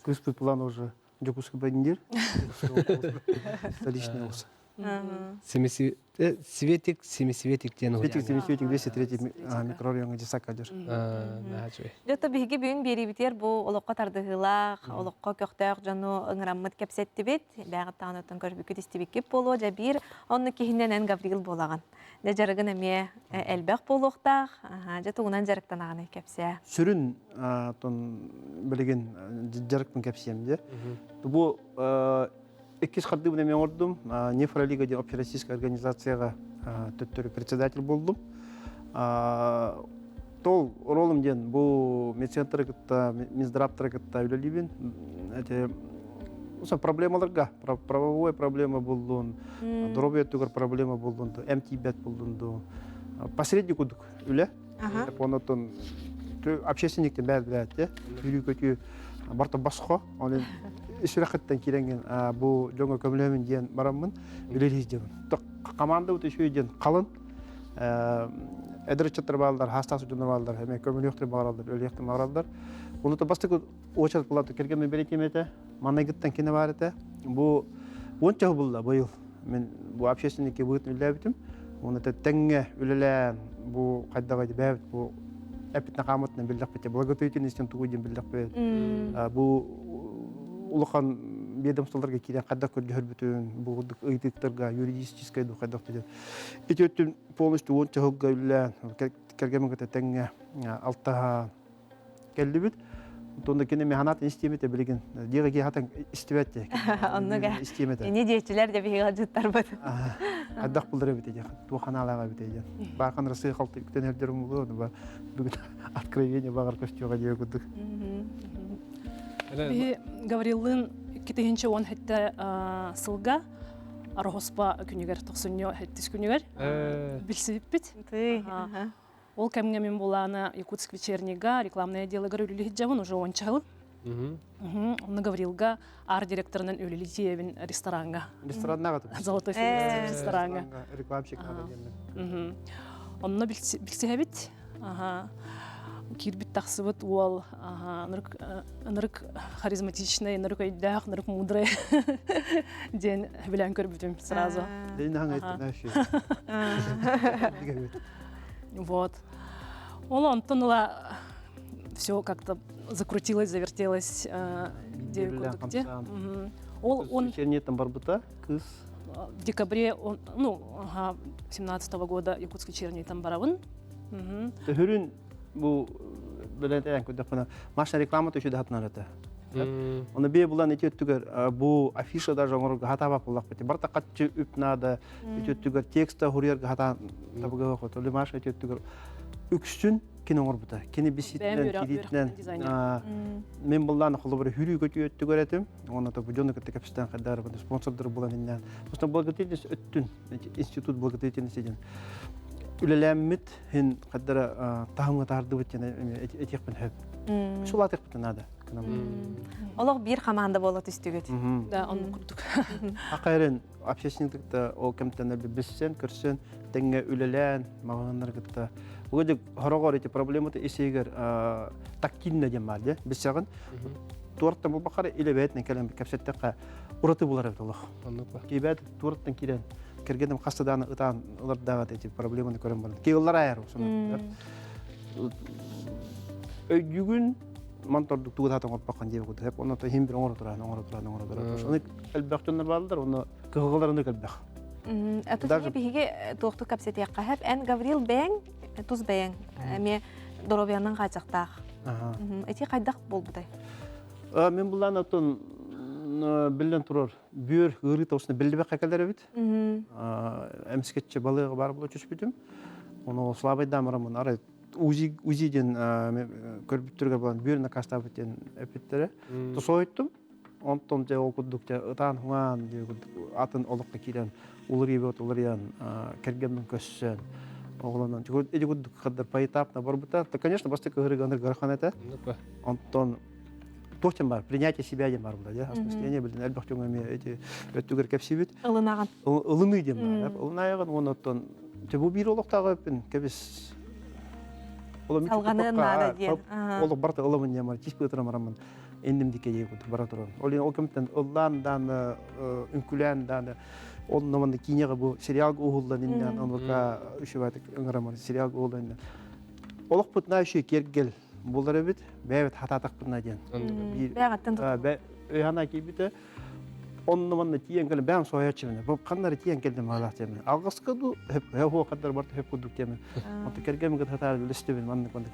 Кыыспыт план уже Дьокуускай бандир. Столичный улус. Светик, Семисветик диэн Светик, Семисветик 203 микрорайоҥҥа десакка дьэр. Дьэ, биһиги бүгүн биэриибитигэр бу олоххо тардыһыылаах, олоххо көхтөөх дьону ыҥыраммыт кэпсэттибит. Бээҕиттаҕын оттон көрбүккүт истибиккит буолуо. Дьэ, биир оннук киһинэн эн Гаврил буолаҕын. Дьэ, дьарыгын эмиэ элбэх буолуохтаах. Дьэ, тугунан дьарыктанаҕыный кэпсээ. Сүрүн билигин дьарыкпын кэпсиэм дьэ. Бу иккис хардыыбын эмиэ оҥордум. Нефролига диэн общероссийская организацияҕа төттөрү председатель буоллум. Тол ролум диэн бу медцентры кытта, Минздравтары кытта үлэлиибин. Эти проблемаларга, правовой проблема буллун, здоровье өттүгэр проблема буллун, эм тиийбэт буллун дуу. Посредник курдук үлэ. Онотон общественниктен бәр билээт Үрүү-көтүү барта босхо. Оны сүрэхиттэн киирэнген бу дьоҥо көмөлөмүн диэн бараммын үлэлиир диэн. Команда бут үчүгэй диэн халын. Эдэр ыччаттар бааллар, хаастаах дьоннор бааллар, эмиэ көмөлүөхтэр баҕараллар, өлүөхтэр баҕараллар. Оны бастакы очередь булаты кэргэммин бэлиэтиэм этэ. Манайгыттан кини баар этэ. Бу уонча булла быйыл. Мен бу общественникке быытын үлэлээбитим. Уонна тэҥҥэ үлэлээн бу хайдаҕай бэйэбит бу эппитинэ хаамытынан биллэхпит благотворительностьтан тугу диэн биллэхпит. Бу улахан ведомстволарга киирэн хайдах көрдөһөрбүтүн, бу курдук ыйытыктарга юридическай ду хайдах диэн. Ити өттүн полностью уонча сылга үлэлээн кэргэммин кытта тэҥҥэ алтаһа кэллибит. Онтон кини механат истиэмэтэ билигин диэҕи киһи хатан истибэт дии. Оннуга. Истиэмэтэ. Ини диэччилэр да биһиги ыалдьыттарбыт. Хайдах булар эбит диэн, туох ханаалаах эбит диэн. Баархан Россия халты үктэн эрдэр умулуо, ба бүгүн откровение баҕар көстүөҕэ диэ курдук. Биһи Гавриллыын 2017 сылга Арохоспа күнүгэр, тохсунньу сэттис күнүгэр билсибиппит. Ол кэмҥэ мин булаана Якутск вечернига рекламное отделыгар үлэлии сылдьабын уже уонча сыл. Онно Гаврилга арт-директорынан үлэлии тиийэбин рестораҥҥа. Рестораннаҕа Золотой феникс рестораҥҥа. Рекламщик надо диэммин. Онно билсиһэбит. Киирбит тахсыбыт уол ынырык харизматичный, ынырык өйдөөх, ынырык мудрый диэн билэн көрбүтүм сразу. Вот. Ол онтон ыла все как-то закрутилось, завертелось где Ол он там барбыта кыз в декабре он, ну, ага, 17 -го года Якутский вечерний там барабын. Төһөрүн бу билэн көрдөхпүнэ Маша реклама төшү да хатынар этэ. Оны бие булан ити өттүгэр бу афиша даже оҥорорго хатаабат буоллахпыт. Барта хаччы үп наада ити өттүгэр текста хуруйарга хатаан табыга хоту. Маша ити өттүгэр үксүн кини оҥорбута. Кини биситинэн, килиитинэн мен буллаан холобура хүрүү көтүү өттүгэр этим. Онно то бу дьону кытта кэпсэтэн хайдаар спонсордор булан иннээн. Просто благотворительность өттүн институт благотворительности диэн үлэлээммит хин хайдара таһымҥа таһардыбыт диэн этиэхпин сөп. Сулаатыахпытын наада. Олох биир хамаанда буола түстүгүт. Да, оннук курдук. Хакайрын общественниктыкта ол кэмтэн билсэн, көрсөн, тэҥҥэ үлэлээн, маҕаһыыннар кытта. Бу хороҕор эти проблематы исигер тактильно диэн баар дии билсэҕин. Туорттан булбахара илэ бэйэтинэн кэлэн кэпсэттэххэ ураты булар эбит олох. Кибэт туорттан киирэн кэргэним хаста дааны ытаан ылардаҕат эти проблеманы көрөн баран. Киыллар айар Өйдүүгүн ман тордук тугу таата оҥорпоккун диэбит курдук. Онно иһин бир оҥоро туран, оҥоро туран, оҥоро туран. Оны элбэх дьоннор бааллар, онно кыһыллар оннук элбэх. Даже биһиги туохтук кэпсэтиэххэ сөп. Эн Гаврил бэйэҥ, тус бэйэҥ эмиэ доруобуйанан хааччахтаах. Ити хайдах буолбутай? Мин булан оттон биллэн турар бүөр ыарыы тоҕусна биллибэккэ кэлэр эбит. Эмискеччи балыга бар була түспүтүм. Ону слабайдаан бараммын арай УЗИ УЗИ диэн көрбүттэргэ булан бүөр накастаабыт диэн эппиттэрэ. Тосойуттум. Онтон дьэ ол курдук дьэ ытаан-хуҥаан диэ курдук атын олоххо киирэн уларыйбыт уларыйан кэргэммин көрсөн оҕолонон ити курдук хаддар поэтапно барбыта. То, конечно, бастакы ыһырыгы ыарахан этэ. Онтон туох диэн бар принятие себя диэн бар була дьэ осмысление билин элбэх дьоҥҥо эмиэ ити өттүгэр кэпсиибит. Ылынаҕын. Ылыныы диэн бар. Ылынаайаҕын уонна оттон дьэ бу биир олохтооҕу эппин кэбис Салҕаныан наада диэн. Олох барыта ылабын диэн бар тиис быатырам бараммын инним диэки диэки курдук бара туран. Ол ол кэмтэн ыллаан дааны, үҥкүлээн дааны, онно манна киинэҕэ бу сериалга уһуллан иннэн, онука үчүгэй ыҥырамар сериалга уһуллан иннэн. Олохпут на үчүгэй киэргэл булар эбит, бэйэбит хатаатахпытына диэн. Бэйэҕиттэн Өйхана киирбитэ, онно манна тиийэн кэлэн бэйэм соһуйаччыбын. Бу ханна эрэ тиийэн кэлдим аалаах диэмин. Алҕаска ду хөп хаддар барта хөп курдук диэмин. Онто кэргэммин кытта хатаар үлэстибин маннык маннык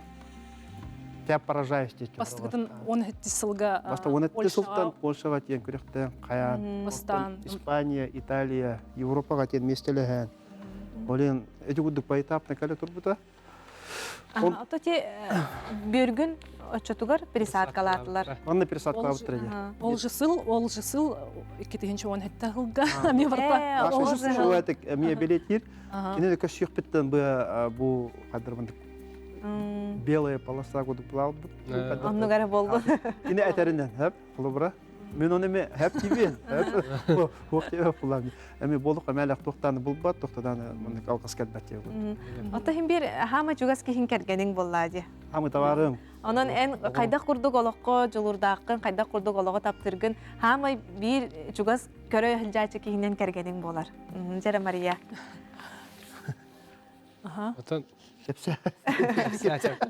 Тебя поражаюсь диэччи. Бастакытын 17 сылга Баста 17 сылтан Польшаға тиэн күрэхтээн хайаан. Бастаан. Испания, Италия, Европаға тиэн миэстэлэһэн. Олен эти курдук поэтапно кэлэ турбута. Ото ти бүргүн оччотугар пересадкалаатылар. Онно пересадкалаабыттар дии. Ол же сыл, ол же сыл 2017 сылга эмиэ барта. Ол же сыл эмиэ билетир. Кинини көссүөхпүттэн бу хадырбындык белая полоса курдук булаалбыт. Оннук эрэ буолбут. Кини этэринэн, хөп, холобура. Мен оны эми хөп тибин. Хуох тебе булам. Эми болук эмэлэх тухтаны булбат, тухтадан мындык алгыс келбет деп. Ото хим бир хаама чугас киһин кэргэниң боллаа ди. Хамы товарым. Онон эн хайдах курдук олоххо дьулурдааххын, хайдах курдук олоҕу таптыргын, хаамай биир чугас көрө сылдьааччы киһинэн кэргэниҥ буолар. Дьэрэ Мария. Отон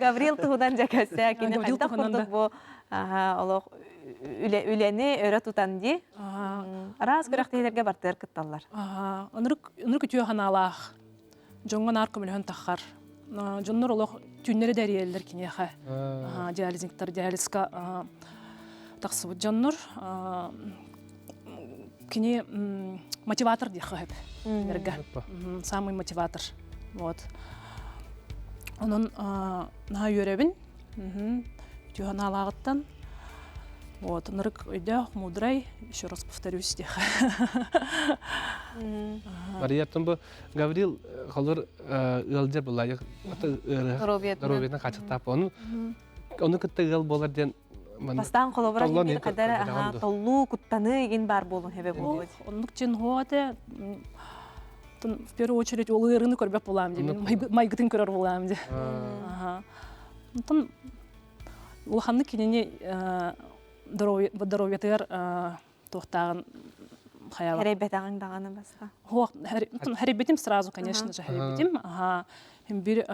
Гаврил туһунан дьэ кэпсээ кини хайдах курдук бу олох үлэни өрө тутан дии. Араас күрэхтэһиилэргэ бартыгар кытталлар. Онурук онурук үтүө санаалаах дьоҥҥо наар көмөлөһөн таххар. Дьоннор олох түүннэри да эрийэллэр киниэхэ. Диализниктар диализка тахсыбыт дьоннор кини мотиватор диэххэ сөп кинилэргэ. Самый мотиватор. Вот. Онон наһаа үөрэбин. Үтүө санаалааҕыттан. Вот, ынырык өйдөөх, мудрай, еще раз повторюсь диэхэ. Марияттан бу Гаврил холор ыалдьар была доруобуйатын хаачыстаап ону ону кытта ыал буолар диэн Бастаан холобура кадара толлуу куттаныы игин баар буолун хебе буолуо. Оннук чин хуоте в первую очередь ол ыарыыны көрбөт булаам дии майгытын көрөр булаам дии. Онтон улаханнык кинини здоровьятыгар туохтааҕын хайаабат. Хэрийбэтэҕиҥ даҕаны баста. Хэрийбитим сразу, конечно же, хэрийбитим. Ага. Бир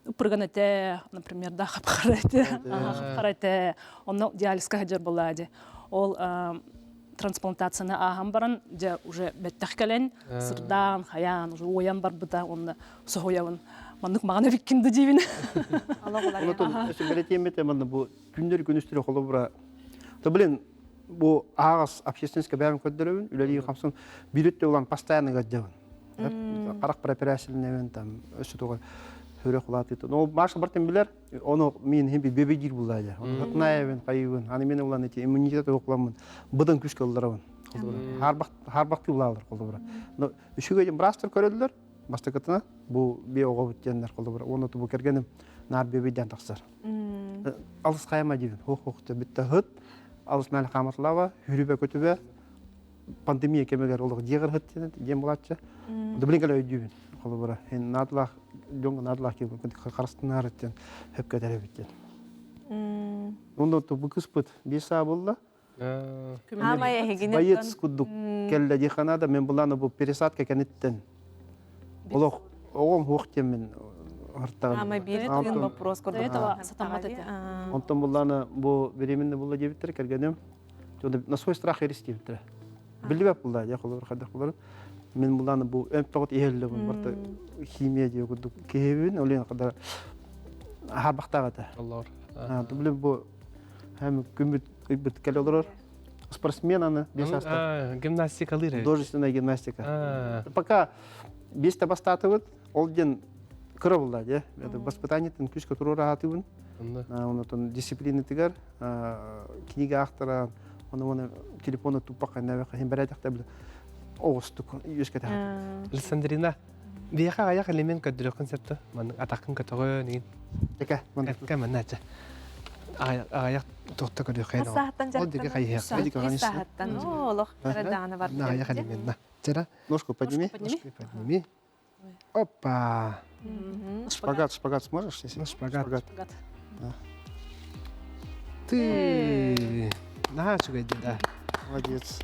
упырган этэ, например, да, хапхара этэ. Хапхара этэ. Онно диализка сылдьар буолла дии. Ол трансплантацияны ааһан баран, дьэ, уже бэттэх кэлэн, сырдаан, хайаан, уже уойан барбыта, онно соһуйабын. Маннык маҕан эбиккин да диибин. Онтон бэлэтиэммит манна бу күннэр күнүстэрэ холобура то блин бу аҕас общественскай бэйэм көрдөрөбүн үлэлии хамсын биир өттө улан постоянно ыалдьабын харах операцияланабын там өссө туга сүрэх улаатыытын ол Маша бартын билэр ону мин хим бебедир булла дьэ хатнаайабын хайыбын аны мен улан эти иммунитет уһукламмын быдан күскэ ылларабын харбахтыы булаалар холобура но үчүгэй быраастар көрөллөр бастакытына бу бие оҕобут диэннэр холобура уонна бу кэргэним наар бебейден тахсар алыс хайама диибин хух бүтта хыт алыс мәл хааматлава хүрүбэ көтүбэ пандемия кэмигэр олох дьиэҕэр хыт диэн булааччы да билин кэлэ өйдүүбүн холобура ин наадалаах дьоҥҥо наадалаах киһи харыстынаар диэн хөпкө этэрэбит диэн онно бу кыспыт биир саа буолла Боец курдук кэллэ диэххэ да мен булааны бу пересадка кэнниттэн олох оҕом хуох диэммин артаҕын. Аамай биир тыын вопрос курдук. Сатаммат этэ. Онтон буллааны бу беременна булла диэбиттэр кэргэним. На свой страх и риск диэбиттэрэ. Биллибэт булла дьэ холобур хайдах буларын. Мен буланы бу өмпөҕүт иһэллэбин барта химия диye курдук киһибин олен кадар хабахтаах этэ. Олор. Блин бу һәм күммүт ыйбыт кэлэ олорор. Спортсмен аны бес аста. Гимнастикалыыр. Художественная гимнастика. Пока бесте бастаатыбыт, ол ден кыра булла де. Это воспитаниетын күскө туруораатыбын. Онотон дисциплинатыгар книга автора, оны оны телефону туппакка нәбәкка хим бәрәдәк бил оҕустук үөскэтэ. Александрина, биэхэ аяк элемент көрдөрөххүн сөптө. Маннык атаххын көтөҕөн игин. Эке, маннык. Эке манна аяк тохто көрүөххэ. Саһаттан Ол диги хайыах. Саһаттан. Олох даҕаны бар. Аяк элементна. Чара. Ножку подними. Ножку подними. Опа. Шпагат, шпагат сможешь? Ну, шпагат. Шпагат. Ты. Наһаа үчүгэй да. Молодец.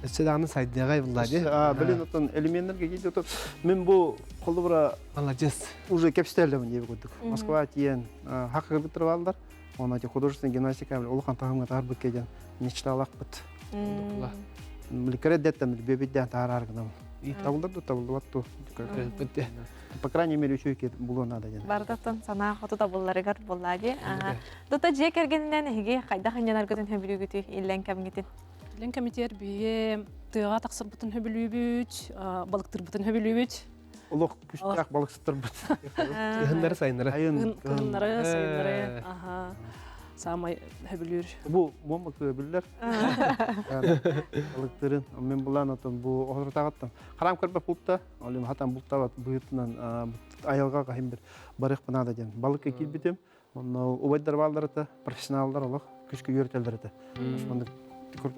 Өссө даҕаны сайдыаҕай булла дии. А, блин, отон элементлерге кейде отон мен бу холобура Молодец. уже кэпсэтэллэбин диэбит курдук. Москва тиийэн хакка быттыр бааллар. Онон эти художественная гимнастика улахан таһымҥа таһарбыт диэн мечталаахпыт. Кэрэддэттэн бэбиддээн таараар гынам. Табыллар да табыллыбат ту. По крайней мере, үчүгэй булуон надо диэн. Бардаттан санаа хоту табылларыгар буоллаа дии. Дута дьиэ кэргэнинэн эһиги хайдах ынньанаргытын хөбүлүүгүтүй иллэҥ кэмҥитин? Иллэҥ кэмитиэр биһиги тыаҕа тахсарбытын хөбүлүүбүт, балыктырбытын хөбүлүүбүт. Олох күстээх балыксыттарбыт. Кыһыннары сайыннары. Айын кыһыннары сайыннары. Аха. Самай хөбүлүүр. Бу бомба көбүллэр. Балыктырын. Мен булан отон бу оһорутагаттан. Харам көрбө пулта, олим хатан бултабат быытынан айылга кахим бир барых бынада ден. Балыкка киирбитим. Онно убайдар бааллар профессионалдар олох күскө үйөртелдер этэ. Маннык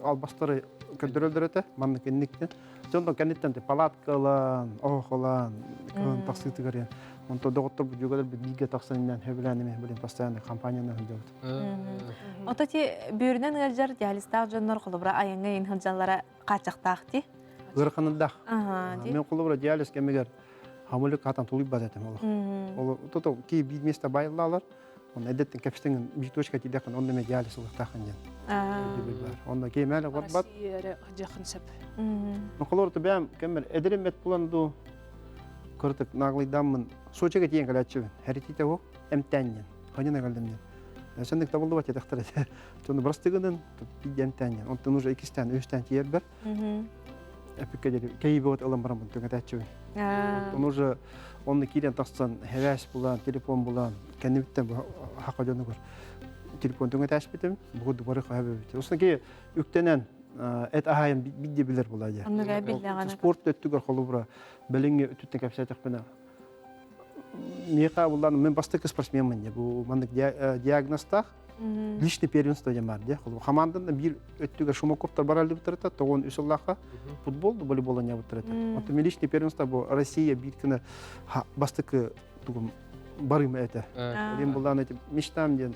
албастары көрдөрөлдөр этэ, маннык инниктен. Дьонтон кэнниттэн палаткалаан, оһохолаан, кыһын тахсыытыгар ян. Онто доҕоттор бу дьүгэлэр бииргэ тахсан иннэн хөбүлээн эме блин постоянно компанияны сылдьабыт. Ото ти бүөрүнэн ыалдьар диализтаах дьоннор холобура айаҥҥа иин сылдьаллара хааччахтаах ти. Ыараханырдаах. Мен холобура диализ кэмигэр хамылык хатан тулуйбат этим олох. Ол тото ки биир место байыллаалар. Он эдеттен кэпстеҥин биир точка тиийдэххин онно эмэ диализ ылыахтааххын диэн. Өйдөбүл баар. Онно киэмээлэ барбат. Россия дьахын сөп. Холор бэйэм кэммэр эдэрим эт булан дуу кырытык наглыйдааммын Сочига тиийэн кэлээччибин. Хэритиитэ оһох эмтээн диэн. Ханьын эгэлдим диэн. Сенник табыллыбат этехтер этэ. Сону бырастыгынан биир эмтээн диэн. Онтон уже иккистээн, үһүстээн тиийэрбэр эпикке диэри кэйибиот ылан бараммын түҥэтээччибин. Онтон уже онно киирэн тахсан хэвээс булан, телефон булан, кэннибиттэн хака дьонугар телефон түҥэтээспитим. Бу дубары хаһа Осын ки үктэнэн эт аһайын бидде билер була дия. Спорт өттүгэр холобура билиҥҥи өттүттэн кэпсээтэхпинэ миэхэ буллан мен бастакы спортсменмын дии бу маннык диагнозтаах личный первенство диэн баар дии хамаандан биир өттүгэр Шумаковтар бараллыбыттар тоҕон үс сыллаахха футбол да волейбол оонньообуттар этэ оттон личный первенство бу Россия биир гына бастакы тугум барыма этэ Олен буллан эти мечтам диэн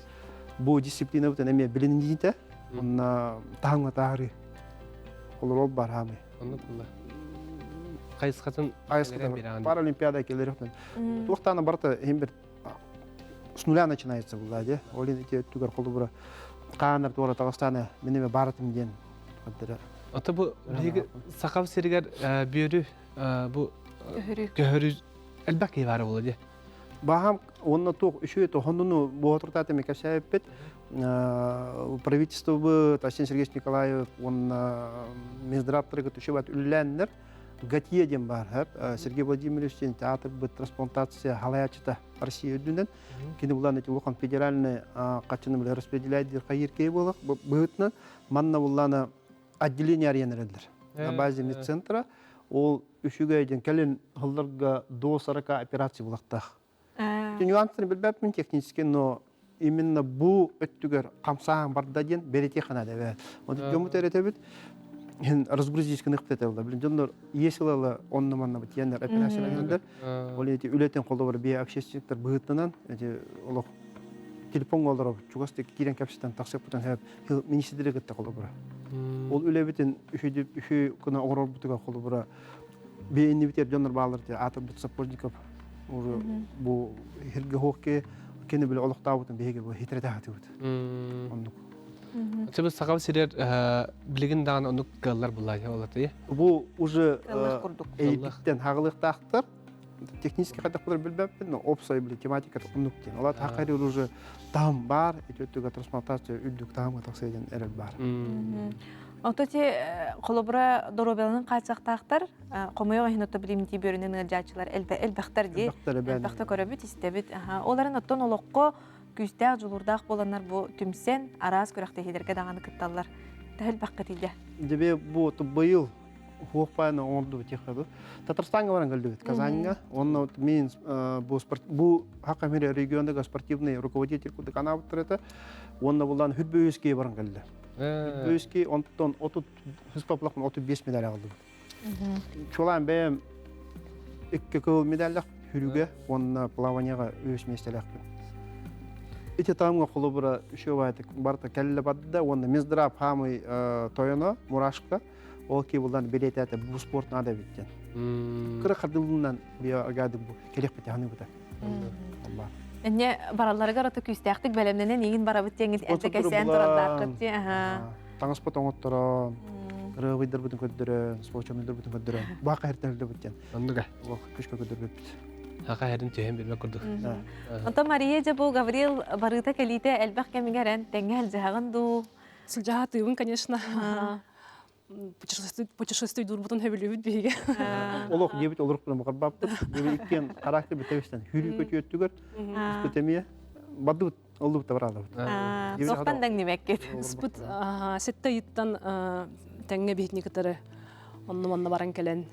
бу дисциплинабытын эмиэ билиниитэ онно таһымҥа таһарыы олорол бар хаамый Оннук була. Хайысхатын хайысхатын Паралимпиада келер Туохтаана барыта иһин бир с нуля начинается булла дии. Ол ити өттүгэр холобура хаанар туора таҕыстаана мин эме барытым диэн көрдөрөр. Ото бу биһиги Сахам сиригэр бүөрү бу көһөрүү элбэх киһи баара буолла дии. Баһам уонна туох үчүгэй тохонуну буотуртаата эме кэпсээбиппит правительствобыт Арсен Сергеевич Николаев уонна Минздравтарыгыт үчүгэй үллээннэр ГАТИЯ диэн баар Сергей Владимирович диэн театрбыт трансплантация халаячыта Россия үрдүнэн кини булан эти улахан федеральный хаччыны биле распределяет диир хайыр кей буолах быһытынан манна буллана отделение арыйан эрэллэр на базе медцентра ол үчүгэй диэн кэлин сылларга до 40 операция булахтаах нюанстарын билбэппин технически но именно бу өттүгэр хамсааһын барда диэн бэлиэтиэххэ наада эбээт. Онтон дьоммут эрэтэбит иһин разгрузить гыныхпыт этэ була. Билин дьоннор иэс ылала онно манна тиэннэр операцияланандар. Ол эти үлэтин холобур бие общественниктар быһыытынан эти олох телефоҥҥа олоробут чугас киирэн кэпсэтэн тахсыппытын хэп министрдери кытта холобура. Ол үлэбитин үһү үһү гына оҥорорбутугар холобура бие иннибитигэр дьоннор бааллар аатырбыт Сапожников бу хиргэ хоокке кини биле олохтообутун биһиги бу хитрете хатыбыт. Оннук. Чыбыс сахам сирер билигин даҕаны оннук кыаллар буллаай олатый. Бу уже Кыаллах курдук. эйбиттен хаҕылыктаахтар. Технически хайдах булар билбэппин, но общая били тематика оннук диэн. Олар хакайры уже таһым бар, ити өттүгэ трансплантация үрдүк таһымга тахса диэн эрэл бар. Ото ти холобура доруобуйаларын хааччахтаахтар, хомойуох иһин ото билимтии бөрүнэн ыалдьааччылар элбэхтэр дии. Элбэхтэ көрөбүт, истэбит. Оларын оттон олоххо күүстээх дьулуурдаах буоланнар бу түмсэн араас күрэхтэһиилэргэ даҕаны кытталлар. Төһө элбэххит илдьэ? Дебе бу быйыл хуохпааны оҥордубут тиэхэду. Татарстанга баран кэлдибит, Казаньга. Онно мен бу спорт бу хакамире региондага спортивный руководитель кудык анаабыттар это. Онно булан Хүрбөйүскэй баран кэлди. Хүрбөйүскэй онтон 30 хыспаплахмын 35 медаль алдыбыт. Чулаан бэйэм икки кыл медаллах хүрүгэ уонна плаванияга үс миэстэлээхпин. Ити таамга холобура үшөбайтык барта кэллэ бадда уонна Минздрав хаамый тойоно Мурашка ол ки булдан билетete бу спорт надо биттен. Кыра хардылынан биогады бу келек бите ханы бута. Алла. Энне баралларыгар ото күүстээхтик бэлэмнэнэн иин барабыт диэҥит эрдэ кэсээн турардааххыт дии. Таҥаспыт оҥотторон, ырыабыйдарбытын көрдөрөн, спорчандарбытын көрдөрөн, баха хертен өлдөбүт диэн. Оннуга. Олох күшкө көрдөрбүппүт. Хаха херин түһэн билбэт курдук. Онтон Мария дьэ бу Гаврил барыыта кэлиитэ элбэх кэмигэр эн тэҥҥэ сылдьаһаҕын дуу? Сылдьаһа конечно. Путешествуй дуурбутун хөбүлүүбүт биһиги. Олох диэбит олорук гына баҕарбаппыт. Диэбит иккиэн характер бүтэбистэн хүрүү көтүөттүгэр испытэмиэ бардыбыт оллубут да бараалабыт. Соқтан даҥнибэккит. Ыспыт сетте ыйыттан тэҥҥэ биһитини кытары онно-манна баран кэлэн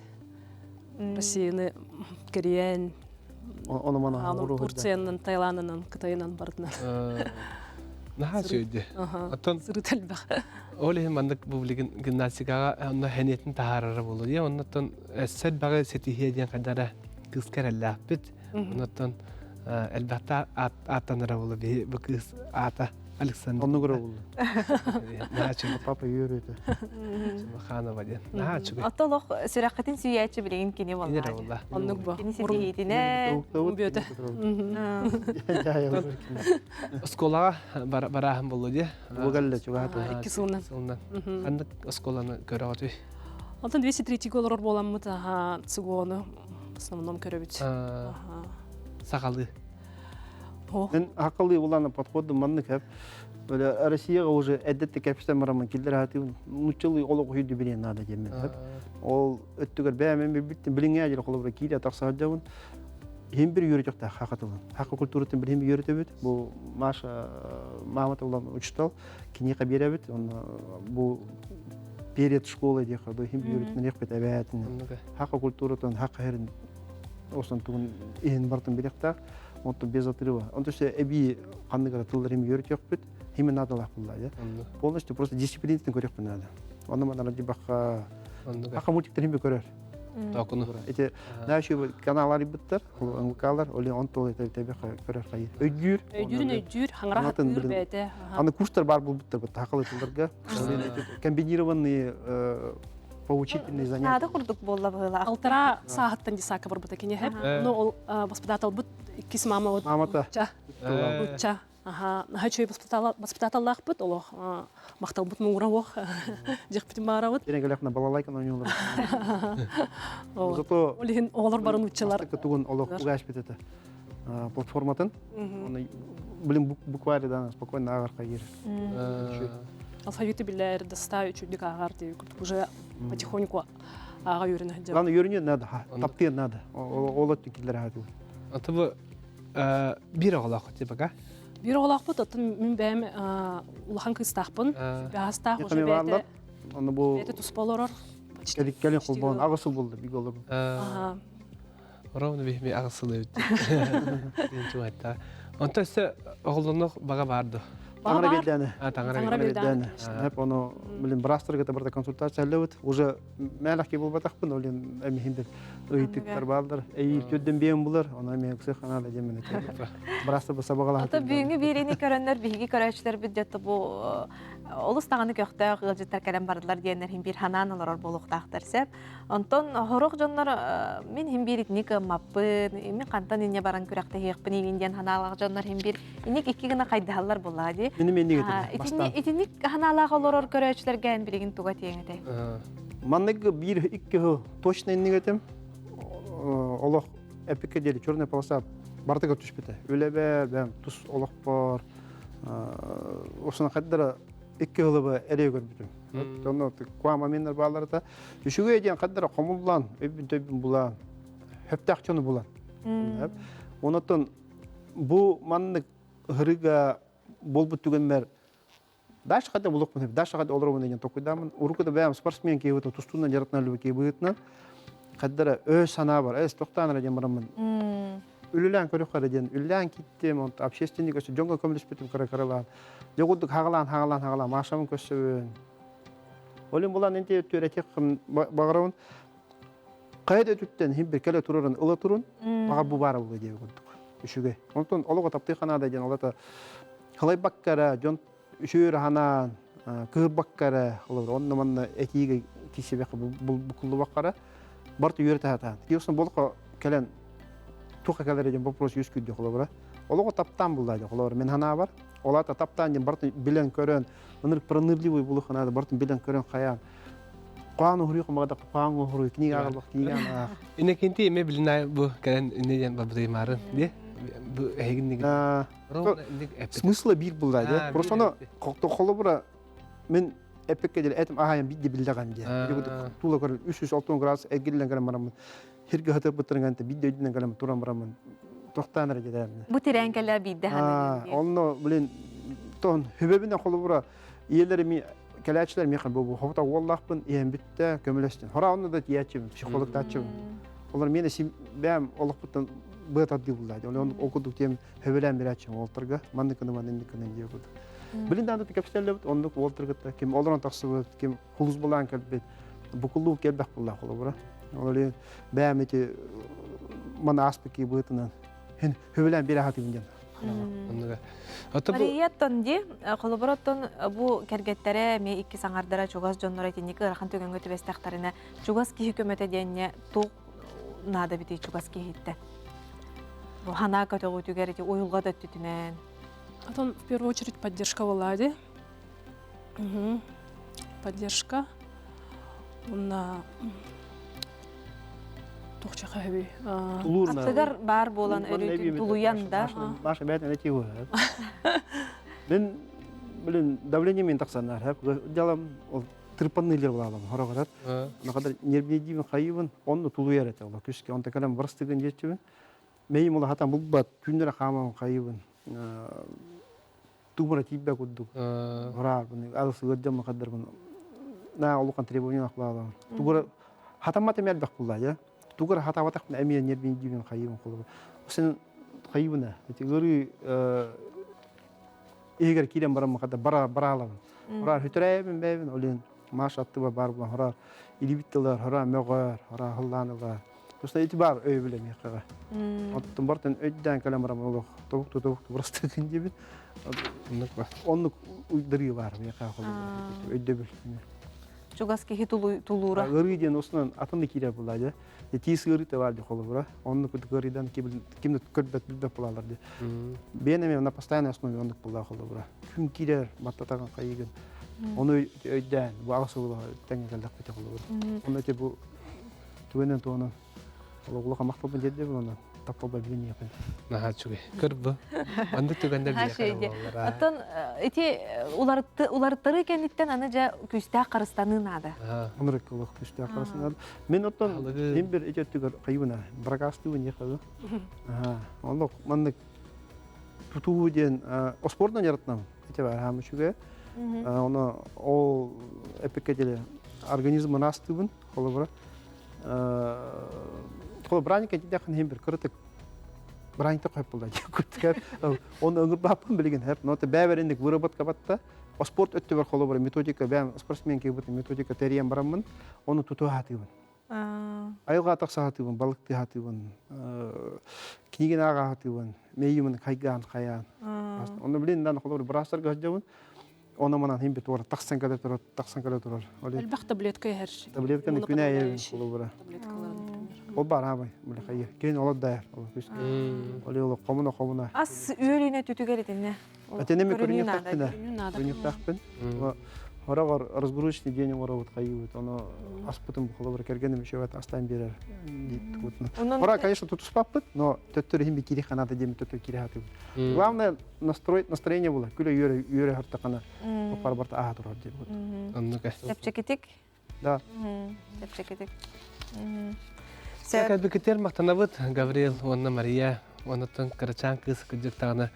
Россияны кэрийэн Турциянан, Таиланынан, Кытайынан барытынан. Наһаа үчүгэй. Оттон сырыт элбэх. Ол иһин маннык бу билигин гимнастикаҕа онно хэниэтин таһаарара буолуо дии. Оннуттан өссө элбэҕи ситиһиэ диэн хайдара кыыска эрэллээхпит. Оннуттан элбэхтэ ааттанара буолуо биһи бу кыыс аата Александр. Оннук эрэ буолла. Наһаа үчүгэй. Папа үөрүүтэ. Сулаханова диэн. Наһаа үчүгэй. Ото олох сүрэххитин сүүйээччи билигин кини Кини эрэ буолла. Оннук бу. Кини ситиһиитинэ. Бүөтэ. Оскуолаҕа барааһын буолла дии. Бу кэллэ чугаһата. Икки сылынан. Сылынан. Ханнык оскуоланы көрөҕүтүй? Онтон 203 олорор буоламмыт цугуону в основном көрөбүт. Сахалыы. Мен акыллы улана подходым маннык хеп. Böyle Россияга уже эддетте кепстен барамын киллер хатыбын нуччалыы олох үйдү билен надо диэн хеп. Ол өттүгэр бэйэм билбиттим билиҥҥэ дьыл холобура киирэ тахса сылдьабын. Иһин бир үөрэтөхтөөх хакатылын. Хака культуратын билим үөрөтөбүт. Бу Маша маамата улан учутал киниэхэ биэрэбит. Онно бу перед школой диэхэ иһин үөрэтинэриэхпит эбээтин. Хака культуратын, хака херин осон тугун иһин бартын билиэхтээх. Онтон без отрыва. Он то есть эби ханнык эрэ тыллар им үөрэтиэхпит, химе надалаах булла Полностью просто дисциплинатын көрүөхпүн надо. Онно манна дибахха хака мультиктер химби көрөр. Токуну. Эти знаешь, каналлар ибыттар, НЛКлар, оли он тол это тебе көрөр хайы. Өйдүүр. Өйдүүрүн өйдүүр, хаңара хатыыр бэйэтэ. Аны курстар бар булбуттар, хакалы тылларга. Комбинированные поучительные занятия. Наада курдук буолла быһыылаах. Алтара сааһыттан десака барбыта киниэхэ. Ну ол воспитателбыт иккис мама вот Мамата. Учча. Аха, наһаа үчүгэй воспитателлаахпыт, олох махталбыт муҥура уох дьиэхпитин баарабыт. Кирен кэлэхнэ балалайкан ойуулар. Зато Ол иһин оҕолор барын уччалар. Тугун олох угаашпит это платформатын. Оны блин буквально да спокойно ааҕар хайыр. Алфавиты билэр, доста үчүгдүк ааҕар дии курдук уже потихоньку ааҕа үөрэнэ сылдьар. Главное үөрүнүөн надо, таптыан надо. Ол өттүн киллэр аһатыы. Аты бу биир оҕолоох типа Биир оҕолоохпут, оттон мин бэйэм улахан кыыстаахпын. Баастаах уже бэйэтэ Оны бу бэйэтэ туспа олорор. Кэлин холбоон аҕыс сыл булду бигэ олорбут. Ровно биһи аҕыс сыл эбит. Онто өссө оҕолонох баҕа баар дуо? Таҥара биэрдээнэ. Таҥара биэрдээнэ. Хеп ону билин бырастарга барда консультация эллэбит. Уже мээлэх ки булбатахпын, ол эмиһин бир ыйытыктар баалдар. Эйиил түрден биэн булар, ону эмиэ ыксых ханаала диэн Бырастар бу сабаҕалаһа. Ото бүгүҥҥү биэриини көрөннөр биһиги көрөөччүлэрбит дьэ бу олус даҕаны көхтөөх ыалдьыттар кэлэн бардылар диэннэр иһин биир ханаан олорор буолуохтаахтар сөп. Онтон хорох дьоннор мин иһин биир итини кыаммаппын, мин хантан инньэ баран күрэхтэһиэхпин иҥин диэн ханаалаах дьоннор иһин биир иник икки гына хайдаһаллар буоллаҕа дии. ди. Мин минник этим. Итинник ханаалаах олорор көрөөчүлэргэ эн билигин туга тиэҥ этэй? Маннык биир икки сыл точно инник этим. Олох эпикке диэри черная полоса бартыгар түспүтэ. Үлэбэр, бэм тус олохпор осуна хаддара икки сылыбы эрэ көрбүтүм. Онно куа моменттар бааларыта. Үчүгэй диэн хаддара хомуллан, өйбүн төйбүн булан, хөптөөх дьону булан. Онотон бу маннык ыһырыга буолбут түгэнмэр дальше хата булукпун, дальше хата олоробун деген токуйдаамын. Урукку да бэйэм спортсмен киһи тустуунан дьарыктанар любой киһи быһыытынан хаддара өй санаа бар, эс тохтаан эрэ диэн бараммын. Үлэлээн көрүөх эрэ диэн үлэлээн киттим, онто общественник өссө дьоҥҥо көмөлөспүтүм кыра-кыралаан. Дьэ курдук хаҕалаан хаҕалаан хаҕалаан Машабын көрсөбүн. Олин булан инти түөрэтиэх баҕарабын. Хайа да өтүттэн иһин бир кэлэ турарын ыла турун, баҕар бу баара буолуо диэбит курдук. Үчүгэй. Онтон олоҕу таптыы ханаада диэн олата халайбакка эрэ дьон үчүгэй ханаан кыһырбакка эрэ холобур онно манна этиигэ киирсибэххэ букуллубакка эрэ барыта үөрэтэ сатаан. Киирсэн болохо кэлэн туохха кэлэрэ диэн вопрос үөскүүр холобура. Олоҕу таптаан буллаа диэн холобура мин ханаабар. Ол аата таптаан диэн барытын билэн көрөн, ынырык пронырливый булух ханаада барытын билэн көрөн хайаан Куаан уһуруй хомага да куаан уһуруй книга аҕалбах книга аах. Иннекинти эме билин бу кэлэн инне диэн барбытыймаарын ди бу эһигин Смысла биир булла де. Просто оно холобура мен эппекке деле этим ахайым бидди биллеген де. Тула көрүн 360 градус эргиллен көрөн бараммын. Хирге хатыр быттырган бидди өйдүнэн көрөн туран бараммын. Тохтаан эрэ дедем. Бу тирээн кэлэ биирдэ ханна. Онно блин тон хүбебинен холобура ийэлери кэлээччилэр миэхэ бу хобута уоллаахпын иһэн бүттэ көмөлөстүн хора онно да тиийээччибин психологтааччыбын олор миэнэ бэйэм олохпуттан быа тардыы буллаа ол ол курдук тиэм хөбөлөөн берээччим уолтарга маннык гына маннык гына диye курдук билин дааны кэпсэллэбит оннук уолтаргытта ким олорон тахсыбыт ким хулус булаан кэлбит букуллуу келбэх буллаа холобура ол бэйэм ити маны ааспыт кии быһыытынан хөбөлөөн биэрэ хатыыбын диэн Мария оттон ди холобур оттон бу кэргэттэрэ эмиэ икки саҥардара чугас дьонноро итинник ыарахан түгэҥҥэ түбэстэхтэринэ чугас киһи көмөтө диэннэ туох наада битий чугас киһиттэн бу санаа көтөҕүүтүгэр ити уйулҕа да өттүтүнэн Потом в первую очередь поддержка Влади. Угу. Поддержка. Уонна туохчаха хэби Аттыгар баар буолан өрүүтүн тулуйан да. Маша бэйэтин этии буолар. Мен блин давление мен тахсаннар хэп дьалам ол тырпанныылар булаалам хороҕорор. Нахадар нервнейдиибин хайыбын онну тулуйар этэ ол күске онта кэлэн барыстыгын диэччибин. Мейим ула хатан булбат күннэрэ хааман хайыбын. Тумара тиийбэ курдук. Хораабын алыс ыалдьамма хаддарбын наа улахан требование ахлаалаан. Тугура хатаммат эми элбэх булла я. Тугура хатабатах эмиэ нервин дибин хайыбын холобу. Сен хайыбына. Эти ыарыы иһигэр киирэн баран хата бара бараалабын. Хораар хүтүрээбин бэйбин олин маш аттыба бар булан хораар илибит тылар хораа мөҕөр хораа хыллаанылар. Просто ити бар өйөбүл эмиэхэҕэ. Оттон бартан өйдөөн кэлэн баран олох тобук тобук бырастыгын диэбит. Оннук ба. Оннук уйдарыы бар миэхэ өйдөбүл. Чугас киһи тулуура. Ыарыы диэн основном атын да киирэр буолла дьэ. Тиис ыарыыта бар дии холобура. Оннук ыарыыдан ким да көрбөт билбэт буолалар дии. Бэйэн эмиэ на постоянной основе оннук буолла холобура. Күн киирэр баттатагын хайыгын. Ону өйдөөн бу аҕыс сыл тэҥҥэ кэллэхпит холобура. Онно ити бу Түгэнэн туонан олох махталбын тиэрдэбин уонна тапталбар билиниэхпин. Наһаа үчүгэй. Көр бу. Маннык түгэннэр биһиэхэ буолаллар. Оттон ити уларыттарыы кэнниттэн аны дьэ күүстээх харыстаныы наада. Ынырык олох күүстээх харыстаныы наада. Мен оттон мен бир ити өттүгэр хайыбына баракаастыыбын диэхэ Оннук маннык тутуу диэн оспордунан дьарыктанабын. Ити бар хаам үчүгэй. Оны ол эпикке деле организмын астыыбын. Холобура, холобура браник этидэхин иһин бир кырытык браникта қойып булда күттүгэр оны ыҥырбаппын билигин хэп но бэбэринник выработка батта спорт өттүбэр холобура методика бэм спортсмен киһибит методика тэрийэн бараммын оны тутуһаатыыбын айылҕа тахсаатыыбын балыктыһаатыыбын книгин ааҕаатыыбын мэйимин хайгаан хайаан онно билин дан холобура быраастарга сылдьабын Оны манан хим бит тахсан кэлэ турар, тахсан кэлэ турар. Элбэх таблетка иһэр. Таблетканы күнэ айабын холобура. Таблеткалары, например. Ол бар аабай, булахайы. Кин олор даяр, ол күс. Ол ол комуна комуна. Ас үөрүүнэ түтүгэр итинне. Атене ми көрүнүктахпын. Көрүнүктахпын. Хорогор разгрузочный день оҥоробут хайыбыт, ону аспытын бухалабыр кэргэним үшөбөт астаан биэрэр диит. Хора, конечно, тутуспаппыт, но төттөр иһин бикири ханата диэми төттөр кири хатыбыт. Главное, настроить настроение было. Күлэ үөрэ үөрэ хартакана опар барта аха турар диэн. Оннук. Чэпчэкитик. Да. Чэпчэкитик. Кэлбикитер махтанабыт Гаврил уонна Мария онуттан кырачаан кыыс кырдьыктаҕына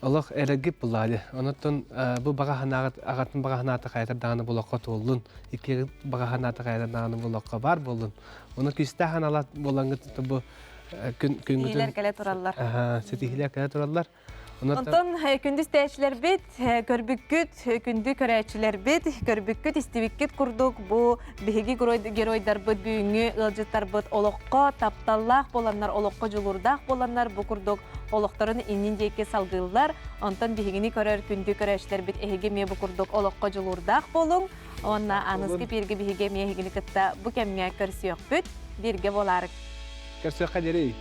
олох эрэгип булаады. Онуттан бу баҕа санааҕыт аҕатын баҕа санаата хайатар даҕаны болоххо туоллун, икки баҕа санаата хайатар даҕаны болоххо баар буоллун. Ону күүстээх санаалаах буолаҥҥыт бу күн күнгүтүн Ситиһиилэр кэлэ тураллар. Ситиһиилэр кэлэ тураллар. Онтон күндү истээччилэрбит, көрбүккүт, күндү көрөөччүлэрбит, көрбүккүт, истибиккит курдук бу биһиги геройдарбыт бүгүҥҥү ыалдьыттарбыт олоххо тапталлаах буоланнар, олоххо дьулуурдаах буоланнар бу курдук олохторун иннин диэки салгыыллар. Онтон биһигини көрөр күндү көрөөччүлэрбит эһиги эмиэ бу курдук олоххо дьулуурдаах буолуҥ. Уонна аныгы бииргэ биһиги эмиэ эһигини кытта бу кэмҥэ көрсүөхпүт. Бииргэ буолаарык. Көрсүөххэ диэри.